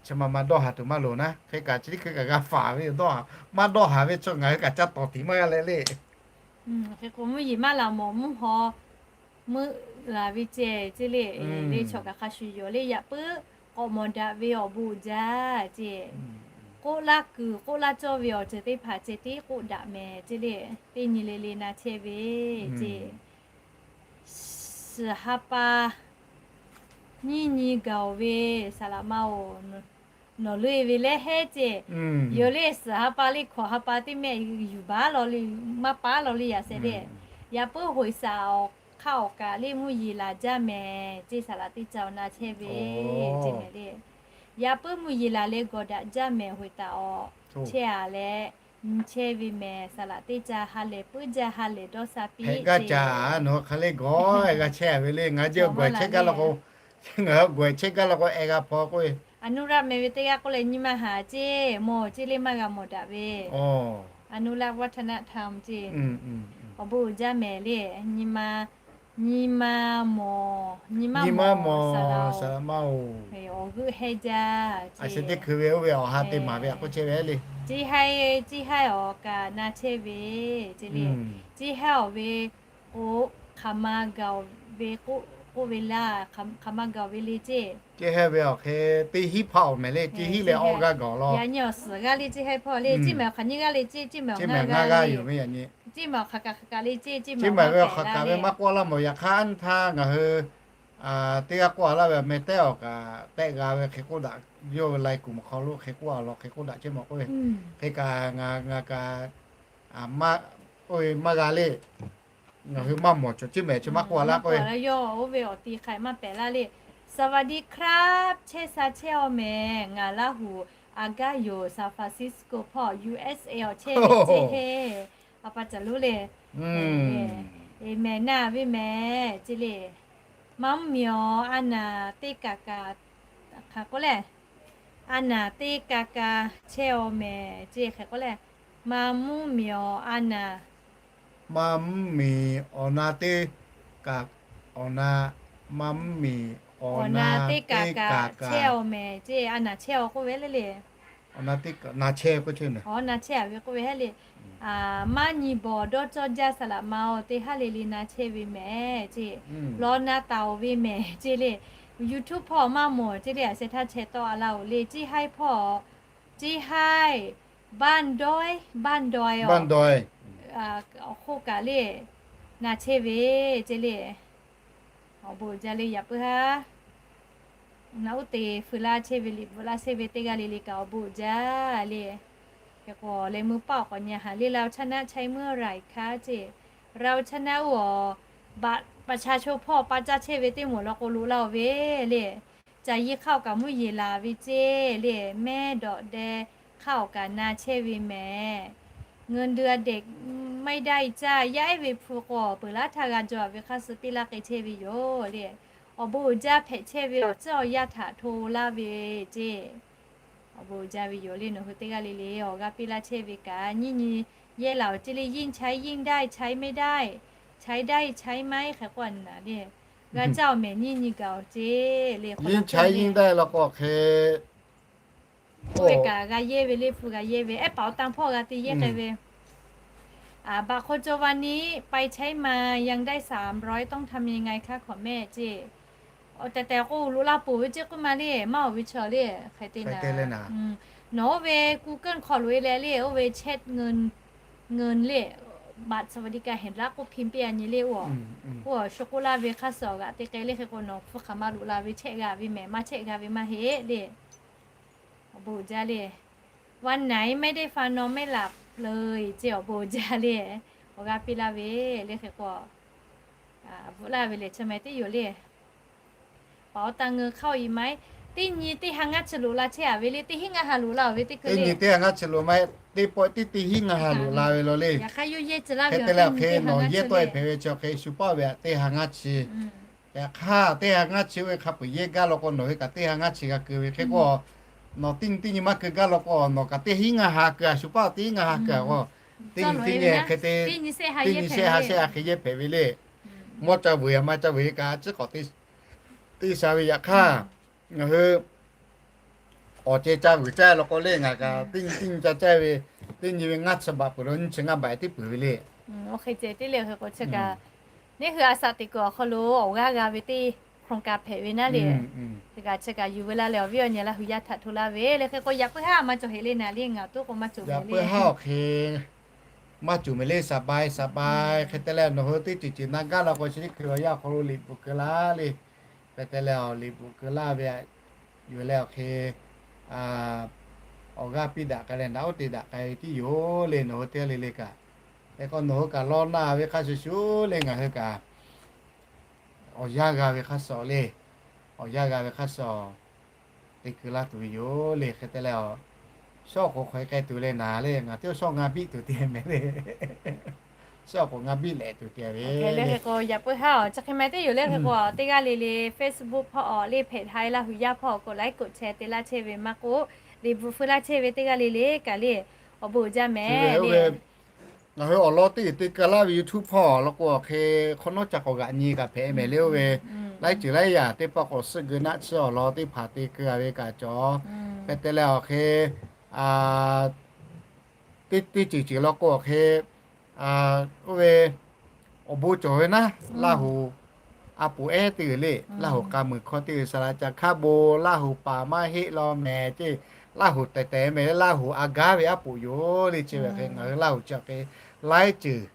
chi ma ma dawˇ haˍ tuˬ maˇ loˍ naˉ. Hk'e kaꞈ chi teˇ hkui kaꞈ g'a faˍ ve, dawˇ haˍ maˇ dawˇ haˍ ve chaw ngaˬ hui kaꞈ ca tawˍ tiˍ maˇ g'a leh le. Hk'e k'o mvuhˇ yeˬ maˇ laˬ mawˬ mvuhˇ haw meuˆ laˬ ve ceh ceˇ le. Le chaw kaꞈ hk'a shuˍ yoˬ le. Yaꞈ puiˉ k'awꞈ mawˬ daꞈ ve awˬ bon uiˍ jaˇ ceˇ. K'oˆ laˇ kuiˬ k'oˆ laˇ cawˇ ve awˬ ceuˬ teˇ hpaˍ ceh tiˉ k'oˆ daꞈ mehˍ ceˇ le. Teˇ nyi le le na chehˇ ve ceˇ. Suhˍ ha pa nyiˇ nyi gaˬ oˬ ve saˍ laꞈ ma oˬ, nawˬ leuˆ e ve leh heˉ ceˇ. Yoˬ le, suhˍ ha pa le hkawꞈ ha pa teˇ mehˆ yuˬ baˬ law le, maˇ paˉ law le yaꞈ sheh le. Yaꞈ puiˉ hoꞈ saˍ awˬ hk'aˇ awˬ kaꞈ le mvuhˇ yeˬ laˬ jaˇ mehˍ ceˇ, saˍ laꞈ teˇ ca awˬ na chehˇ ve ceˇ mehˍ le. Yaꞈ puiˉ mvuhˇ yeˬ laˬ leh gawˬ daꞈ jaˇ mehˍ, hoꞈ taˍ awˬ chehˇ a leh nyi chehˇ ve mehˍ, saˍ laꞈ teˇ ca ha lehˬ puiˉ jaˇ ha lehˬ dawˇ sha piˇ. Hpehꞈ gaˇ caꞈ, nawˬ hk'aˬ le gawˬ g'a chehˇ a ve le. Ngaˬ hui gawˬ chehˇ gaˇ law k'o, ngaˬ hui gawˬ chehˇ gaˇ law k'o, eh g'a hpaw k'oˆ ve. A nuˇ raˆ meh ve teˇ g'aˇ k'oˆ leh nyi ma haˍ ceˇ, mawˬ ceˇ le maˇ g'a mawˬ daꞈ ve. A nuˇ raˆ vaˇ htaˇ naˆ htaˇ ceˇ. Awˬ bon uiˍ jaˇ mehˍ le. Nyi ma, nyi ma mawˬ, nyi ma mawˬ saˍ laꞈ ma oˬ. Awˬ g'euˆ hehnˇ jaˇ. A shu teˇ hkui ve oˇ ve awˬ ha te maˍ ve a k'oˆ chehˇ ve le. Ceˇ haiˇ, ceˇ haiˇ awˬ kaꞈ na chehˇ ve ceˇ le. Ceˇ haiˇ awˬ ve k'o, hk'aˬ ma gaˬ ve k'oˆ ve laˇ, hk'aˬ ma gaˬ ve le ceˇ. Ceˇ haiˇ ve awˬ hk'e teˇ hinˉ hpaˆ awˬ mehˍ le, ceˇ hinˉ leh awˇ g'aˇ gaˬ law. Yaꞈ nyi awˬ suhˍ g'aˇ le ceˇ haiˇ hpawˇ le, ceˇ mehˍ awˬ hk'aˬ nyiˇ g'aˇ le ceˇ, ceˇ mehˍ awˬ ngaˇ g'aˇ yoˬ ve yaꞈ nyi. Ceˇ mehˍ awˬ hk'aˬ kaꞈ hk'aˬ kaꞈ le ceˇ, ceˇ mehˍ ve awˬ hk'aˬ kaꞈ ve maˇ k'oˆ laˇ mawˬ. Yaꞈ hk'aˇ nyi htaˇ ngaˬ hui teˇ g'aˇ k'oˆ a laˇ ve meh tehˉ awˬ kaꞈ tehˆ g'a ve hk'e k'oˆ daꞈ, yawˇ ve lai kuˬ mawˬ hk'aw lo hk'e k'oˆ a law hk'e k'oˆ daꞈ chehˇ mawˬ k'oˆ ve. Hk'e kaꞈ ngaˬ ngaˬ kaꞈ maˇ k'oˆ ve maˇ g'a le. Ngaˬ hui maˇ mawˬ cawˬ ceˇ mehˍ chi maˇ k'oˆ a laˇ k'oˆ ve. Yawˇ oˇ ve awˬ ti hk'ai maˇ pehˍ laˇ le. สวัสดีครับ chehˇ sha chehˇ aw mehˍ, ngaˬ Laˇ huˍ a gaˇ yoˬ, San Francisco hpawˇ U S A awˬ chehˇ ve ceˇ heˆ. A pa caˬ lonˉ le. Eˍ mehˍ naˇ ve mehˍ ceˇ le. Ma mvuhˇ miˬ awˬ a naˍ teˇ kaꞈ kaꞈ hk'aˬ k'oˆ le. A naˍ teˇ kaꞈ kaꞈ chehˇ aw mehˍ ceˇ hk'aˬ k'oˆ le. Ma mvuhˇ miˬ awˬ a naˍ. Ma mvuhˇ miˬ awˬ na teˇ kaꞈ, awˬ na, ma mvuhˇ miˬ awˬ na teˇ kaꞈ kaꞈ chehˇ aw mehˍ ceˇ, a naˍ chehˇ aw k'oˆ ve le le. Awˬ na teˇ kaꞈ na chehˇ k'oˆ chehˇ mehˍ. Awˬ na chehˇ a ve k'oˆ ve heˆ le. Maˇ nyi bawˬ dawˇ cawˇ jaˇ saˍ laꞈ ma oˬ, teˇ haˉ le le na chehˇ ve mehˍ ceˇ. Law na taˍ oˬ ve mehˍ ceˇ le. YouTube hpawˇ maˇ mawˬ ceˇ le, a sheh htaˇ chehˇ tawˆ a laˇ oˬ le. Ceˇ haiˇ hpawˇ, ceˇ haiˇ, บ้านดอย บ้านดอย awˬ hk'oˆ kaꞈ le na chehˇ ve ceˇ le. Awˬ bon uiˍ jaˇ le yaꞈ puiˉ haˉ. Naꞈ uˉ te feu laˇ chehˇ ve liꞈ bvuhꞈ laˇ chehˇ ve teˇ g'aˇ le le kaꞈ awˬ bon uiˍ jaˇ le. Hk'e k'o leh meuˇ paˆ awˬ k'awꞈ nyi haˍ le, เราชนะใช่เมื่อไหร่คะ ceˇ. เราชนะ oˬ, บัตรประชาชน hpawˇ pa caˇ chehˇ ve teˇ moˍ law k'o loꞈ laˇ oˬ ve le. Caˬ yi hk'aˇ awˬ kaꞈ mvuhˇ yeˬ laˬ ve ceˇ le, mehˉ dawꞈ deh hk'aˇ awˬ kaꞈ na chehˇ ve mehˍ. เงินเดือนเด็กไม่ได้จ้า yaˇ ehˉ ve hpu k'o peuˬ laˇ htaˇ g'a jaw ve hk'a suh piˇ laˇ k'ai chehˇ ve yoˬ le. Awˬ bon uiˍ jaˇ hpehꞈ chehˇ ve awˬ tcuhˉ awˬ yanˇ htaꞈ hto laˇ ve ceˇ. Awˬ bon uiˍ jaˇ ve yoˬ le. Nawˬ hui teˇ g'aˇ le le awˬ g'aˇ piˇ laˇ chehˇ ve kaꞈ nyiˇ nyi yehˇ laˬ awˬ ceˇ le. ยิ่งใช้ยิ่งได้ ใช้ไม่ได้ ใช้ได้ใช้ไม่ hk'e k'oˆ a naˍ le. G'a caˇ awˬ mehˍ nyiˇ nyi gaˬ awˬ ceˇ le. ยิ่งใช้ยิ่งได้ law k'o hk'e k'oˆ ve kaꞈ g'a yehˇ ve le. Hpu g'a yehˇ ve ehˉ paˍ awˬ tan hpawˇ g'a te yehˇ k'ai ve บัตรคนจนวันนี้ไปใช้มา ยังได้สามร้อย ต้องทำยังไงคะ ขอแม่ ceˇ. Awˬ tehˬ tehˬ k'o loꞈ la peuˬ ve ceˇ k'oˆ ma le. Maˇ awˬ ve chaw le hk'e te le. Nawˬ oˇ ve Google hk'aw loꞈ e leh le oˇ ve เช็คเงิน เงิน le บัตรสวัสดิการแห่งรัฐ k'oˆ พิมพ์ piˇ a nyi le oˇ. Oˇ shu k'oˆ laˇ ve hk'a suh awˬ g'aꞈ te k'ai le. Hk'e k'o nawˬ hpu hk'aˬ ma loꞈ la ve chehˇ g'a ve mehˍ, maˇ chehˇ g'a ve maˇ heˆ le. Awˬ bon uiˍ jaˇ le. วันไหนไม่ได้ฟัง นอนไม่หลับเลย ceˇ. Awˬ bon uiˍ jaˇ le. Awˬ g'aˇ piˇ laˇ ve le. Hk'e k'o bvuhꞈ laˇ ve lehˬ chi meh teˇ yoˬ le. Paˍ awˬ tan ngeu hk'aˇ o i maˇ teˇ nyi teˇ ha ngaˇ chi loꞈ la chehˇ a ve le. Teˇ hinˉ ngaˇ ha loꞈ la ve teˇ hkui le. Teˇ nyi teˇ ha ngaˇ chi loꞈ maˇ heˆ. Teˇ pawˆ tiˉ teˇ hinˉ ngaˇ ha loꞈ la ve law le. Yaꞈ hk'aˇ yawˇ yehˇ ci laˇ ve hk'e te leh awˬ hk'e nawˬ yehˇ tawˆ e hpehꞈ ve chi hk'e shu paˇ ve aꞈ teˇ ha ngaˇ chi. Yaꞈ hk'aˇ teˇ ha ngaˇ chi oˇ ve hk'a peu-eˬ yehˇ gaˇ law k'o nawˬ hui kaꞈ teˇ ha ngaˇ chi g'a keu ve hk'e k'o, nawˬ teˇ nyi teˇ nyi maˇ keu gaˇ law k'o nawˬ kaꞈ teˇ hinˉ ngaˇ ha keu a shu paˇ teˇ hinˉ ngaˇ ha keu a k'o, teˇ nyi teˇ nyi hk'e te teˇ nyi shehˆ ha shehˆ ha hk'e yehˇ hpehꞈ ve le. Mawˇ ca vuiˬ a maˇ ca vuiˬ kaꞈ a ciˉ k'awꞈ te sha ve yaꞈ hk'aˇ, ngaˬ hui awˬ ceh ca vuiˬ caˇ law k'o le ngaˬ kaꞈ teˇ nyi teˇ nyi ca caˇ ve, teˇ nyi ve ngaˇ chi baꞈ peuˬ lo nyiˇ chi ngaˇ baꞈ tiˉ peuˬ ve le. Oˇ hk'e ceh tiˉ le. Hk'e k'o chi kaꞈ neˇ hui a shaꞈ teꞈ kuiˬ awˬ hk'aw lo awˬ g'aˇ g'a ve teˇ โครงการ hpehꞈ ve naˉ le. Teˇ kaꞈ chi kaꞈ yuˬ ve laˇ leh awˬ viˉ awˬ nyi laˇ hui yaˇ htaꞈ hto laˇ ve le. Hk'e k'o yaꞈ puiˉ haˉ maˇ cawˬ heꞈ le naˍ le. Ngaˬ tuˉ k'o maˇ cawˬ heꞈ le. Yaꞈ puiˉ haˉ awˬ hk'e maˇ cawˬ mehˍ le. Saˍ bai saˍ bai hk'e te leh nawˬ hui teˇ ceuˬ ceuˬ na gaˇ law k'o chi teˇ hkui awˬ yanˇ awˬ hk'aw lo liꞈ bvuhꞈ keu laˇ le. Hk'e te leh awˬ liꞈ bvuhꞈ keu laˇ ve aꞈ yuˬ leh awˬ hk'e awˬ g'aˇ piˇ daꞈ k'ai leh naˍ oˉ te daꞈ k'ai ve tiˉ yoˬ le. Nawˬ hui teˇ g'aˇ le le kaꞈ hk'e k'o nawˬ hui kaꞈ law na ve hk'a shuˍ shuˍ le ngaˬ hui kaꞈ awˬ yanˇ g'a ve hk'a shuˍ le, awˬ yanˇ g'a ve hk'a shuˍ te keu laˇ tuˬ ve yoˬ le. Hk'e te leh a, shawˉ k'oˍ hk'aw e k'ai tuˬ le naˍ le. Ngaˬ teˇ shawˉ ngaˇ biˆ tuˬ te mehˍ le. Shawˉ k'oˍ ngaˇ biˆ lehꞈ tuˬ te ve le. Hk'e k'o yaꞈ puiˉ haˉ awˬ chi hk'e meh teˇ yoˬ le. Hk'e k'o teˇ g'aˇ le le Facebook hpawˇ awˬ le hpehꞈ htaˇ laˇ hui yaˇ hpawˇ k'o liꞈ k'oꞈ chehˇ te laˇ chehˇ ve maˇ k'oˆ, liꞈ bvuhꞈ feu laˇ chehˇ ve teˇ g'aˇ le le kaꞈ le awˬ bon uiˍ jaˇ mehˍ le. Ngaˬ hui awˬ lawn teˇ ceuˬ te keu laˇ ve YouTube hpawˇ law k'o hk'e hk'awꞈ nawˉ ca k'awꞈ g'aꞈ nyi kaꞈ hpehꞈ mehˍ le. Oˇ ve laiˉ ceuˬ laiˉ yaꞈ teˇ pawˆ k'awꞈ suhˆ geu naˆ tsuhˇ awˬ lawn teˇ hpaˍ te keu a ve kaꞈ cawˬ. Hk'e te leh awˬ hk'e teˇ teˇ ceuˬ ceuˬ law k'o awˬ hk'e oˇ ve awˬ bon cawˬ ve naˉ, Laˇ huˍ a poˍ ehˉ teˇ g'uiˬ le, Laˇ huˍ k'a muiˬ hkawˇ teˇ g'uiˬ saˍ laꞈ ca hkaˉ bon Laˇ huˍ paˍ maˇ heˆ law mehˍ ceˇ. Laˇ huˍ tehˬ tehˬ mehˍ le, Laˇ huˍ a gaˉ ve aˉ poꞈ yoˬ le. Chi ve hk'e ngaˬ hui Laˇ huˍ chi hk'e laiˉ ceuˬ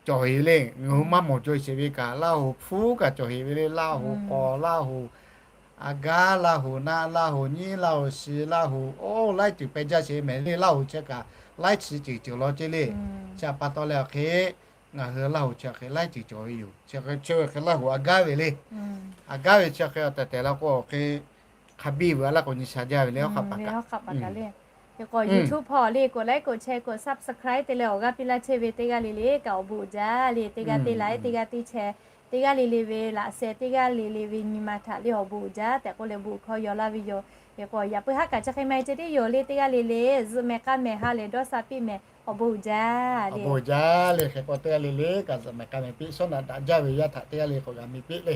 cawˬ heꞈ le. Ngaˬ hui maˇ mawˬ jaw sheˍ ve kaꞈ Laˇ huˍ hpfuhˇ kaꞈ cawˬ heꞈ ve le. Laˇ huˍ k'awˍ, Laˇ huˍ a gaˉ, Laˇ huˍ naˆ, Laˇ huˍ nyiˉ, Laˇ huˍ shi, Laˇ huˍ oˇ laiˉ ceuˬ peh jaˇ sheˍ mehˍ le. Laˇ huˍ chi kaꞈ laiˉ chi ceuˬ cawˬ law ceˇ le. Chi pa taw leh awˬ hk'e ngaˬ hui Laˇ huˍ chi hk'e laiˉ ceuˬ cawˬ ve yoˬ. Chi hk'e chi ve hk'e Laˇ huˍ a gaˉ ve le. A gaˉ ve chi hk'e awˬ tehˬ tehˬ law k'o awˬ hk'e hk'a biˇ vuˬ a laˇ k'o nyi sha jaˇ ve le. Hk'aˬ pa kaꞈ le. Hk'e k'o YouTube hpawˇ le k'oꞈ liꞈ k'oꞈ chehˇ k'oꞈ subscribe te leh awˬ g'aˇ piˇ laˇ chehˇ ve teˇ g'aˇ le le kaꞈ awˬ bon uiˍ jaˇ le. Teˇ g'aˇ teˇ laiˉ teˇ g'aˇ teˇ chehˇ teˇ g'aˇ le le ve laꞈ sheh teˇ g'aˇ le le ve nyi ma htaꞈ le awˬ bon uiˍ jaˇ tehꞈ k'oˆ leh bon hkawˇ yaw laˇ ve yoˬ. Hk'e k'o yaꞈ puiˉ haˉ kaꞈ chi hk'e meh ceh tiˉ yoˬ le. Teˇ g'aˇ le le zuhꞈ mehˍ k'aˇ mehˍ ha lehˬ dawˇ sha piˇ mehˍ. Awˬ bon uiˍ jaˇ le. Awˬ bon uiˍ jaˇ le. Hk'e k'o teˇ g'aˇ le le kaꞈ zuhꞈ mehˍ k'aˇ mehˍ piˇ shawˉ naꞈ daꞈ jaˇ ve yaˇ htaꞈ teˇ g'aˇ le k'oꞈ g'a mi piˇ le.